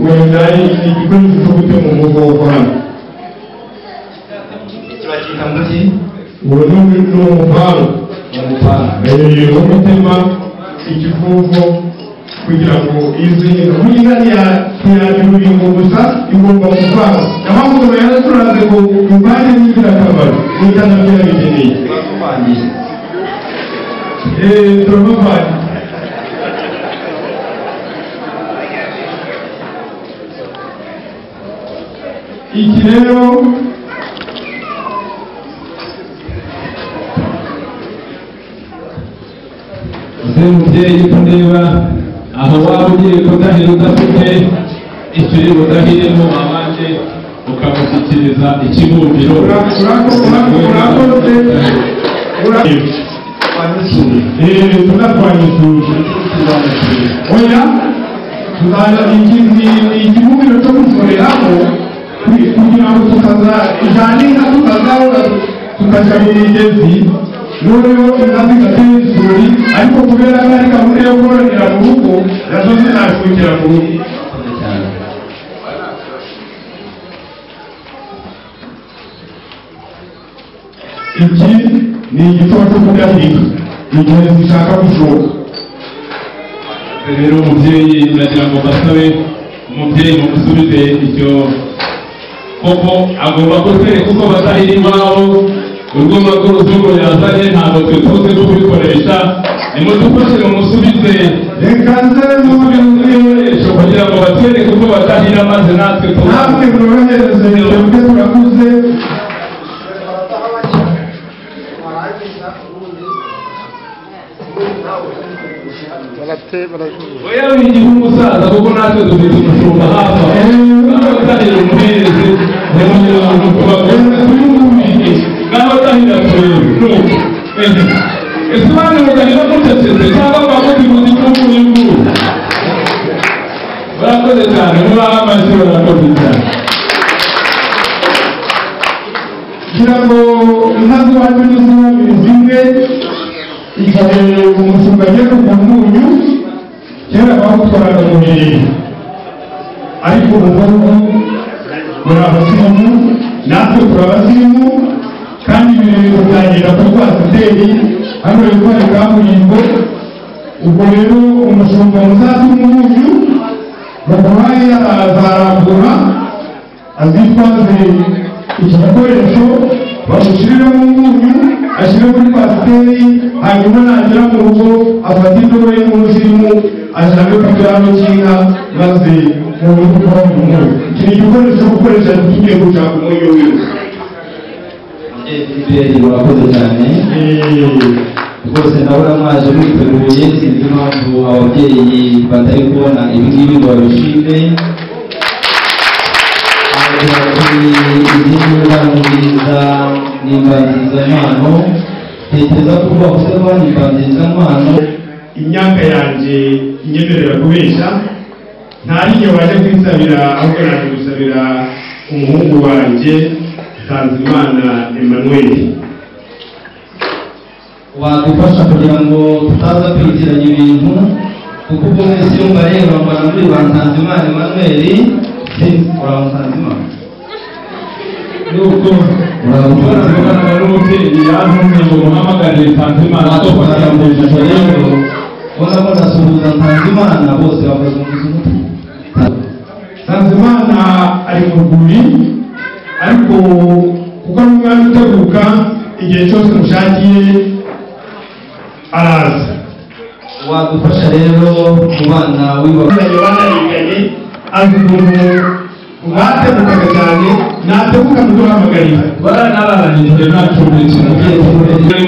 wenda igikoresho cyo gutema umugogo hano. Iki bacyita ngo iki? Uwo ni umupanga. Umupanga. Wo gutema ikivugo kugira ngo izi inka ntiyagira urubingo gusa, igomba kuvanga. Niyo mpamvu umuntu yaraturaze ngo imvange ni ingirakamaro, n'inka nabyo irabikeneye. Turabavangiye. Turabavangiye. Iki rero Uze mubyeyi kundeba aho waba ugiye kudahira udafite icyo uri budahiremo, abanje ukamushyikiriza ikibumbiro. Urakoze. Tunarwanya isuri. Oya, tuzajya ni ikibumbiro cyo gusoreramo kugira ngo tukazajyana inka tukazahora tukajya mu migezi, noneho inka zigatera isuri, ariko kubera ko ari gahunda yo kororera mu rugo, nazo zinashukira mu rugo. Iki ni igitabo cyo kudahiga igihe zishaka gushoka. Rero umubyeyi ndagira ngo mbasabe, umubyeyi mumusubize icyo koko agomba kutwereka uko batahira iwabo. Urwuma rw'uruzungu yazanye ntabwo twe tuzi kubikoresha, nimudufashe mumusubize Reka nze ibikoresho kugira ngo batwereke uko batahira, maze natwe namwe mworohereze, twebwe turakuze. Oya wigira umusaza kuko natwe dufite umushumba hafi aho. Ngaho tahira umuhereze, ntimugira ngo tubabwire, ngaho tahira turebe nuko. Ese bandi mudahira mucecetse cyangwa mwamuti muzi cy'ubu ngubu? Barakoze cyane, mubahe amashyi, barakoze cyane. Kugira ngo inka z'iwacu n'iz'iwanyu zimwe, igihe umushumba agiye kugura umunyu, kera bawutwaraga mu birere, ariko ubu ngubu muri abasirimu, natwe turi abasirimu, kandi ibirere tubyagenda kuri kwasiteri hano hepfo hari kaburimbo. Ubwo rero umushumba muzatuma umunyu baguhaye azarambura azitwaze iki gikoresho, bamushyiriremo umunyu, ashyire muri kwasiteri, hanyuma nagera mu rugo afate indobo y'umusirimu ajyane ku kiraro cy'inka, maze mu rugo kubona umunyu. Iki ni igikoresho cyo gukoresha tugiye gushaka umunyu w'inka. Mubyeyi Gilbert murakoze cyane rwose, ndabona mwaje mwiteguye, sinzi impamvu ababyeyi batari kubona ibi ngibi ngo babishime. Aragira ati izi ni impano nziza, ni imbanzirizampano, tekereza ko bavuze ko ni imbanzirizampano. Imyaka yanjye inyemerera kubeshya, nta n'inyo waje kwisabira, ahubwo naje gusabira Umuhungu wanjye Nsanzimana Emmanuel. Wadufasha kugira ngo tutaza kwitiranya ibintu, kuko ubwo mwese iyo mbareba mbona muri ba Nsanzimana Emmanuel, si uraho Nsanzimana? Nuko urabona n'umubyeyi yantumye ngo muhamagare Nsanzimana. Wadufasha mu ishusho rero, ubona ko ndasuhuza Nsanzimana bose bakazunguza umutwe. Nsanzimana ari mu rwuri, ariko kuko ari umwami uteguka, igihe cyose mushakiye araza. Wadufasha rero mu bana banariganye, azi ukuntu bategukaga cyane, nateguka muduhamagarira. Baranararanyije nacumbikira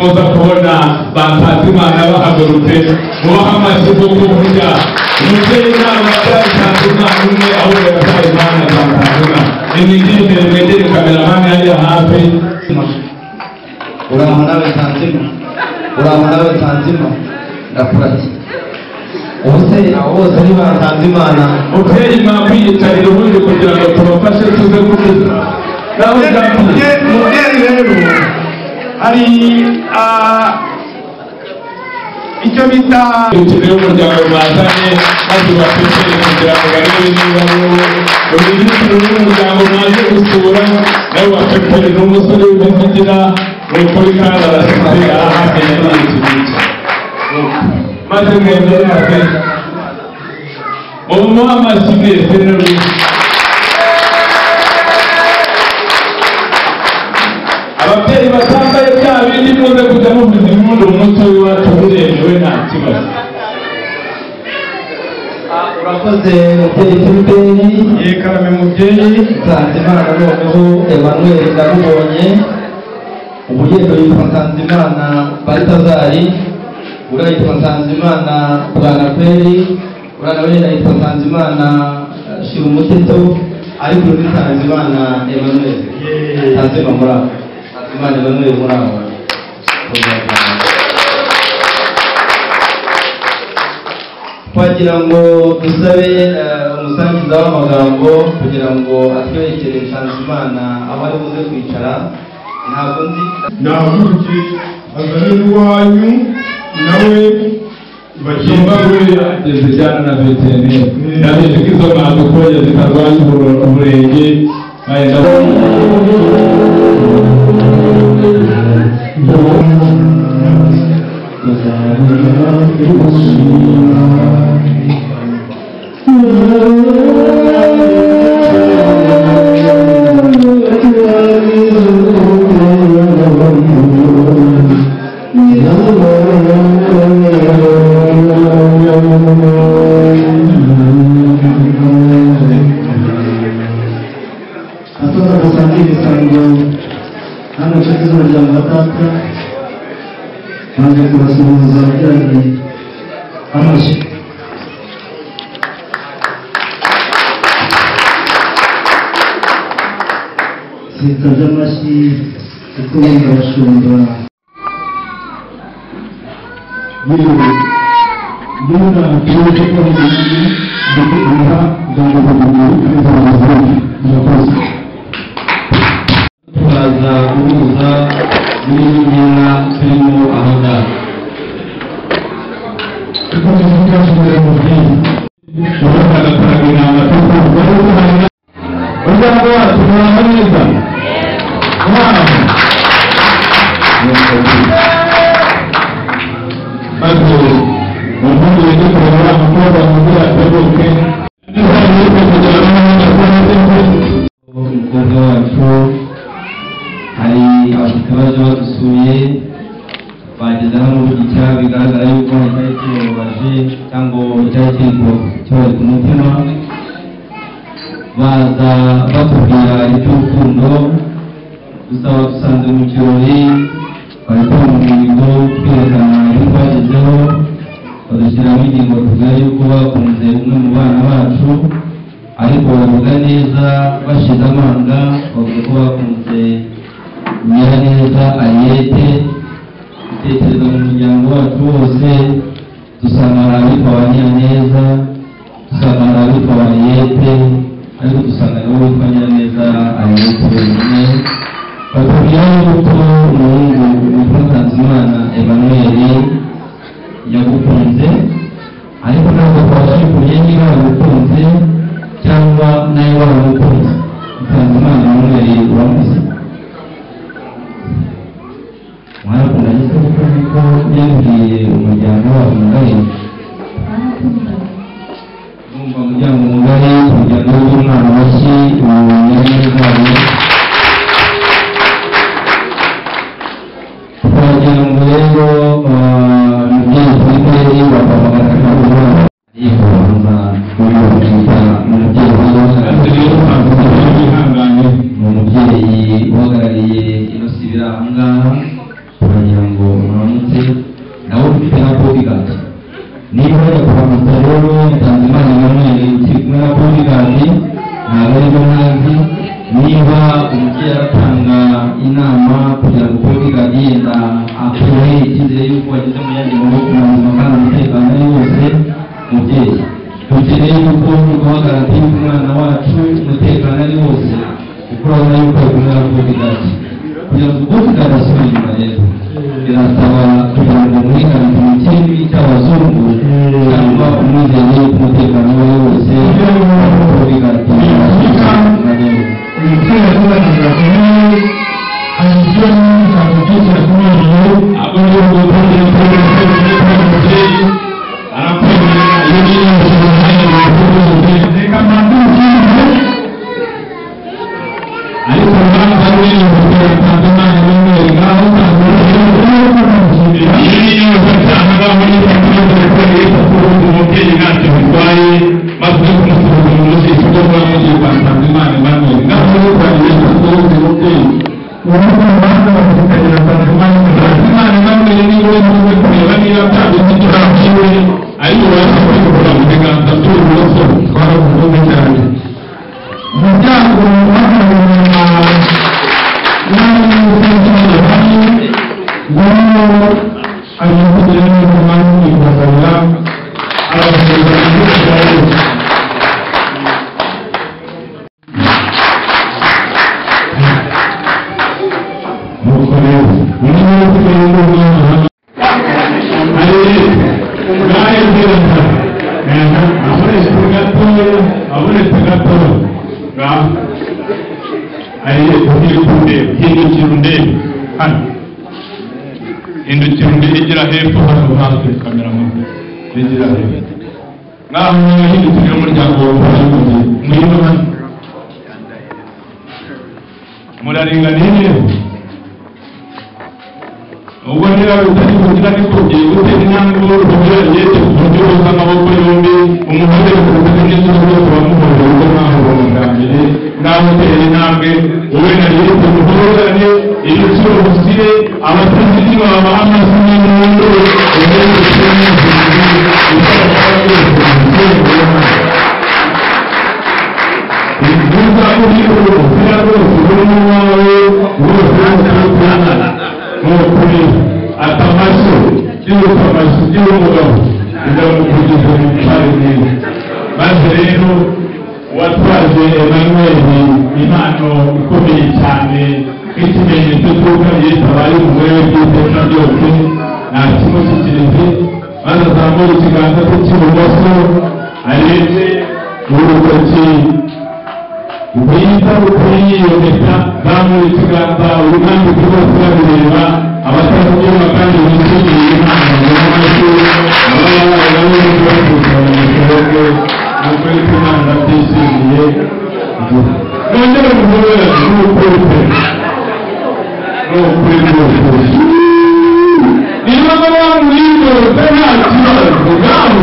muza kubona ba Nsanzimana bahagurutse, mubaha amashyi yo kuvuga. Umubyeyi ntabwo yabyaye Nsanzimana umwe, ahubwo yabyaye Imana za Nsanzimana. Nimwigire imbere, mwegere kameramani hariya hafi. Uraho nawe Nsanzima, uraho nawe Nsanzima, ndakurahiye. Ubu se abo bose ni ba Nsanzimana? Mubyeyi mwakwiyicarira ubundi kugira ngo tubafashe tuze kuvuga. Mubyeyi rero hari icyo bita imikino y'umuryango mwazanye, maze bafite kugira ngo barebe niba wowe minisitiri w'umuryango mwaje gusura nawe bafite n'umusore w'ibizigira, ni ukuri kandi arasetse arahamye n'iki ngiki. Maze mwemere ate mumuhe amashyi mwese n'urugi. Ababyeyi batambaye bya bindi muze kujya muvuza impundu mu muco w'iwacu, biremewe nta kibazo. Urakoze mubyeyi Filiberi. Ye karame mubyeyi. Nsanzimana noneho Emmanuel ndamubonye. Umugendo yitwa Nsanzimana Baltazari, uriya yitwa Nsanzimana Bwanakweri, uriya nawe yitwa Nsanzimana Shirumuteto, ariko undi Nsanzimana Emmanuel. Nsanzima muri aho, Nsanzimana Emmanuel muri aho. Twagira ngo dusabe umusangiza w'amagambo kugira ngo atwerekere Nsanzimana aho ari buze kwicara. Ntabwo nzi nahaguruke azane n'iwanyu nawe bagomba buriya ageze cyane na veterineri ndabizi ko izo mwadukoye zitarwanya umurenge bagenda. Asoza gusangira ibisango hano inshuti z'umuryango wa data, baje kubasuhuza ababyeyi amashyi. Sitabye amashyi kuko bumva abashumba. Yewe niba ikibazo cyo gutegura murakoze. Turaza guhuza muri iyi ntera turimo aho ngaho. Umuryango wacu muraho neza? Muraho. Maze umuhungu yajya kureba umukobwa mubwira ateguke. Umukobwa wacu hari abashyitsi baje badusuye, bageze hano mu gica, bigaragara yuko hari icyari kibabaje cyangwa icyari kiri kibari ku mutima, baza batubwira iby'urukundo. Gusa badusanze mu kirori, bari turi mu mihigo twerekana ibyo twagezeho, badushyiramo ingingo tubwira yuko bakunze umwe mu bana bacu, ariko bavuga neza bashize amanga, bavuga ko bakunze Nyiraneza Ariete. Dutekereza mu muryango wacu wose, dusanga hari abitwa ba Nyiraneza, dusanga hari abitwa ba Ariete, ariko dusanga nabo witwa Nyiraneza Turabanza kwita umubyeyi wihangane, ni umubyeyi uhagarariye ino sibira aha ngaha, turagira ngo muramutse nawe ufite na bodyguard. Niba bajya kuramutsa rero Nsanzimana Emmanuel ukiri kumwe na bodyguard, ntabwo aribyo ntazi. Niba umubyeyi aratanga inama kugira ngo bodyguard yenda akuhe icyizere yuko wageze mu yandi maboko mazima kandi umutekano ari wose, mubyeyi dukeneye yuko duha garanti y'uko umwana wacu umutekano ari wose, kuko urabona yuko ari kumwe na bodyguard. Kugira ngo bodyguard asubire inyuma rero birasaba kugira ngo muhe garanti mu kirimi cy'abazungu cyangwa umwizere yuko umutekano we wose bodyguard. Umubyeyi yakoze gakomeye, hari ibyo n'ijambo byose yakumereye. Abo ni umubyeyi arakwemerera iyo niyo Reka mbanze mushimire. Ariko urubanza runini Nsanzimana Emmanuel ngaho iyo niyo cyangwa muri umubyeyi ntacyo bitwaye, maze ujye kumusuhuza mu jisho ryo kuba mugiye kwa Nsanzimana Emmanuel ngaho uri kwakira umusuhuza umubyeyi. Urundi rubanza bakukagira Nsanzimana. Nsanzimana Emmanuel niba uri buze kureba niba byagenze icyo cyiwe, ariko ubasha kubikora mu biganza by'uburoso. Twaramukunze cyane. Umuryango uhagarariwe na n'abanyamuryango nguwo agiye kugira neza umwanya kubasabira abasuhuza mu gihugu cya Yesu. Nuko rero undi niwe usigaye ni umwana abonetse gatoya ngaho ariye hindukira undebe, hindukira undebe hano, hindukira undebe, igira hepfo hano hafi kameramani, igira hepfo ngaho niba hindukira umuryango wawe urayimugiye ngwino hano muraringaniye neza. Ubwo niba bitari kugira niko ugiye gutera intambwe uburyo yegeye ku buryo buza amaboko yombi umuhobere ku rutugu neza rwose wamuhobera ubwo mwahobera bwa mbere. Ngaho utera intambwe wowe na Yesu muhoberane ibiciro busire abataziti babaha amashyi n'impundu uza uri urupira rwose urimo wawe rwose nukuri atamashyi byuka amashyi by'umugabo bizamukugize mu cyari neza. Maze rero uwatwaje Emmanuel impano ikomeye cyane nk'ikimenyetso cy'uko Yesu abaye umugore we by'iteka byose ntakimushyikirize, maze azamure ikiganza cye cy'ibumoso arebe urutoki rwiza rukwiye iyo mpeta, zamura ikiganza urwandiko rwose babireba abatabyumva kandi bishimiye impano ngo amashyi ababa nabo bose bamusohoke. Nuko ariko Imana ndabyishimiye nongere muhoberane n'ukuri pe n'ukuri rwose niba bamwigorose nta kibazo ngaho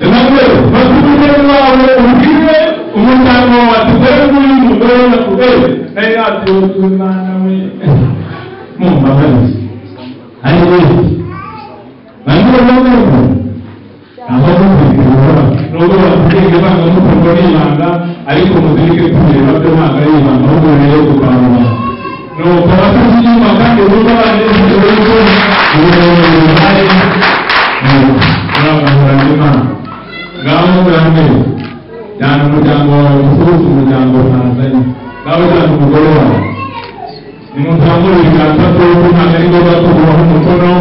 Emmanuel, basubize wawe ubwire umuryango wawe tugere muri umugore we nari natuyobye umwana we mumbabarire ari wese nanjye urabona aho mukurikira nubwo bakurikira ivangamutungo n'ibanga ariko muzirike kureba byo ntabwo ari ibanga ahubwo rero kukarubanda nuko abafite inyuma kandi bumva banezerewe yuko uburebure buhari murabahorana Imana. Ngaho muramwe jyana umuryango wawe musuhuze umuryango ntazanye, ngaho jyana umugore wawe nimuzamure ibiganza byombi ntabwo ari ngombwa kuguhaho umukono,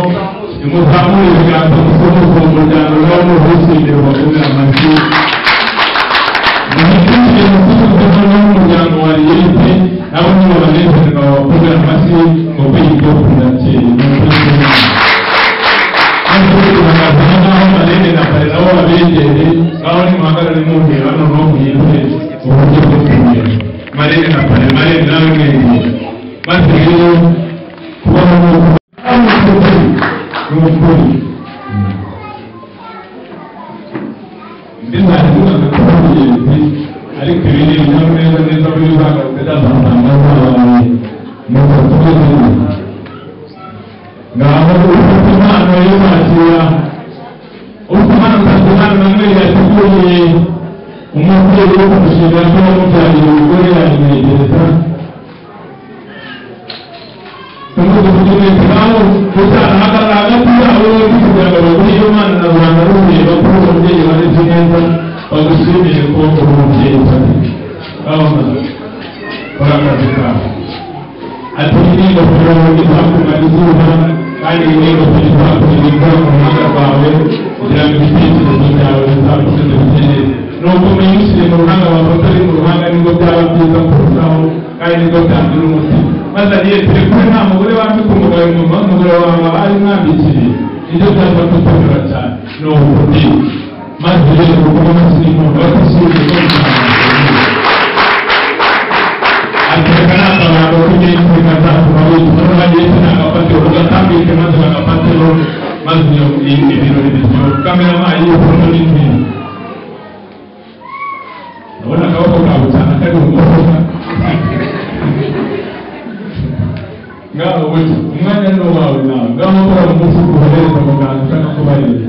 nimuzamure ibiganza musuhuze uwo muryango ngaho muwishimire bakomere amashyi muhindukire musuhuze noneho umuryango wa Riyete nabo nibo banezerwa babakomere amashyi ngo kwiyitaho kurakeye ni ukuri kw'Imana. Naho marene na pare nabo babegere ngaho nimuhagarare mubwira noneho muhindure uburyo bwo kugenda marene na pare marene nawe mwegere Maze rero kubaho ni ukuri ndizahindura kuba ingenzi, ariko ibi ni ibinyamuneza neza muri uzagaruka azasanga zabaye nuko tumeze neza. Ngaho ufite impano yo kwakira, ufite impano Nsanzimana Emmanuel yateguriye umubyeyi wo kumushimira ko yamubyariye umugore yayimwegereza. Ngaho gucana hagati yabo bombi kugira ngo baguhe iyo mpano na rubanda rureba ko uri umubyeyi wareze neza, bagushimire ko uri umubyeyi ufatika. Ngaho kora akazi kawe. Ati iyi ni ingofero izakumara izuba, kandi iyi ni ingofero izakurinda imvura mu ruhanga rwawe kugira ngo ibitekerezo byawe bizakomeze bige neza. Nuko muyishyire mu ruhanga wafata ari mu ruhanga nibwo byaba byiza kurushaho, kandi nibwo byandura umutima. Maze agiye kure nta mugore wambika umugabo inyuma, umugore wawe ari mwambikiriye nibyo byaba gutegura cyane ni ubundi. Maze rero kuko n'umuntu batishimiye ko atereka n'akabando k'iminsi kazatuma wituma n'abagiye nagafatiro ugatambike maze bagafatiro maze ibirori biryoha. Kameramani y'iyo foto ni nziza, ndabona akaboko kawe cyane kari mu mufuka. Ngaho bucya umwanya ni uwawe nawe, ngaho ukora mu mufuka uhereza muganga ushaka kubareba.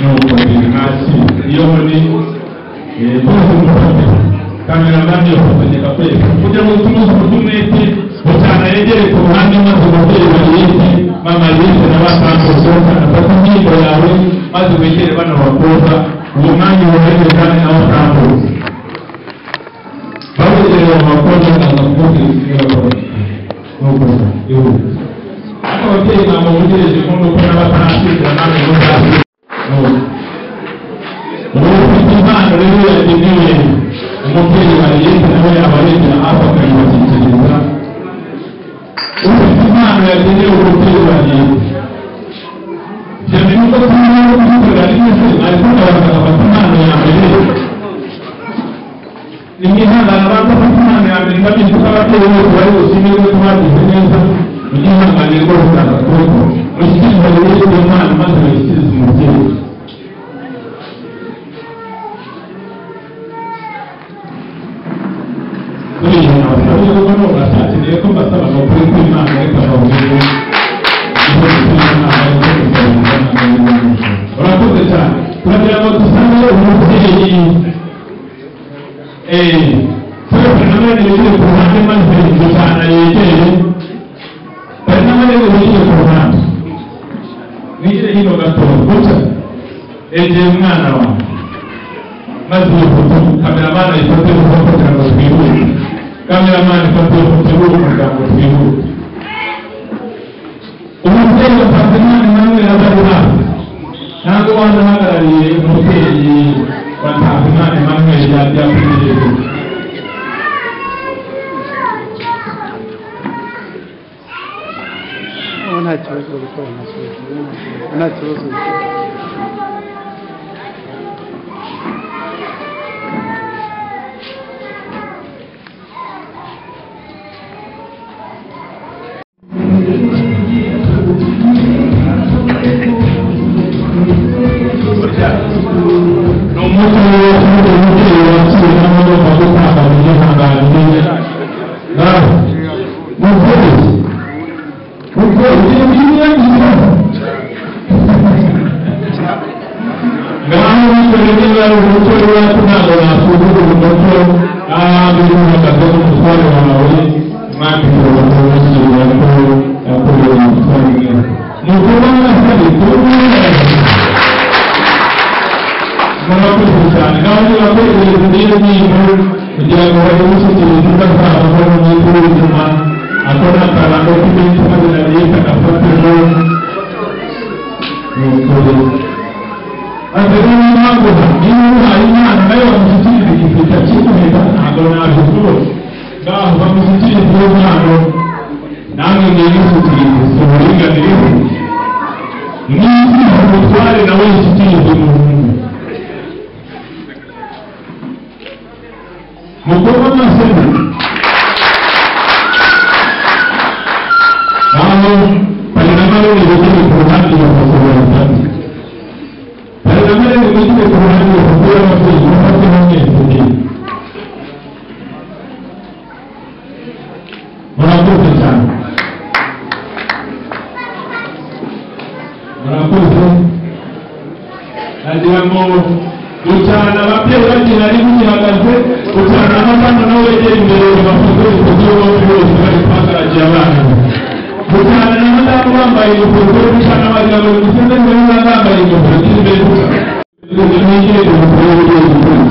Nuko hasi iyo muri bose mufate kameramani yafotoye akwereka kugira ngo tunoze uburyo umwete bucana yegere ku ruhande maze umubyeyi bariyete mama yete na batambutse afata ingingo yawe maze wegere bano bakobwa uwo mwanya uwuheze kandi nawe utambutse bawegereye abo bakobwa ndaza kumubwira ibyo bakora. Nuko ihute ariko ababyeyi ntabwo mugereje nk'uko n'abatarashyingira namwe muzashyingira. Ubu ufite impano rero yagenewe umubyeyi wariyete nawe abaregera hafi akayibashyikiriza. Ufite impano yagenewe umubyeyi wariyete byamenye uko turimo kubikorera rimwe se ariko ndabanza agafata impano ya mbere. Ni mwihangane abanza afata impano ya mbere, ndabizi ko ababyeyi bose bari bushimirwe ko bagize neza. Mugihangane rwose uraza kubikora, mushyikirize rero iyo mpano maze bayishyikirize umubyeyi. Kuriya nabasabye kuko nubashakeneye ko mbasaba ngo kuri kw'Imana reka mbabwire ibyo kw'Imana ariko kugira. Urakoze cyane. Turagira ngo dusabe umubyeyi twese namwe yegere ku ruhande maze gucana yegere bari namwe yegere ku ruhande mwigire hino gato gutya egera umwana wawe maze iyo foto kameramani ayifate vuba kugira ngo twihute. Kameramani ifate iyo foto y'uwo muryango twihute. Umubyeyi wa Nsanzimana Emmanuel aba ari hafi, ntabwo waza uhagarariye umubyeyi wa Nsanzimana Emmanuel yabyakwegereye. Nta kibazo gukora, nta kibazo. Ni umuco w'umubyeyi wakiriye n'amagomba gutanga mu gihanganire. Ngaho mubyeyi mubyeyi ugiye ngiye ngaho bikoreye niba ari umuco w'iwacu ntabwo nasuzugura umuco n'ahandi uhagaze n'umutware wawe mwambikira bakawushyirira ko yakoreye umutware mwiza. Ni ukuvuga n'abasore murakoze cyane. Nawe niba kwegereza niyo ngingo kugira ngo bayigushyikirize utazaba mu minsi y'ubuzima ako ni akarango k'iminsi maze na leta agafateho ni ukuri. Maze rero niyo mpamvu niba uhaye imana nayo bamushyikiriza igiseke kiguheta ntabwo nabishobora. Ngaho bamushyikirize iyo mpano namwe mwiyishyikirize si uburinganire. Niba umutware nawe yishyikirize umuhungu mukobwa amasebe naho bari na marene bigire ku ruhande bakakubara batatu bari na marene bigire ku ruhande bakakubara ababyeyi bafate mwese murakoze cyane murakoze nagira ngo gucyana ababyeyi bakina ari gihagaze gucyana n'abana nawe wegera imbere bafoto ifoto bombi bose bari kuhagaragira abana gucyana n'abadamu bambaye ingofero gucyana wagira ngo gusize imbere bambaye ingofero z'imbere n'ingere ingofero y'ubururu.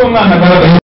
Umwana agaragaye.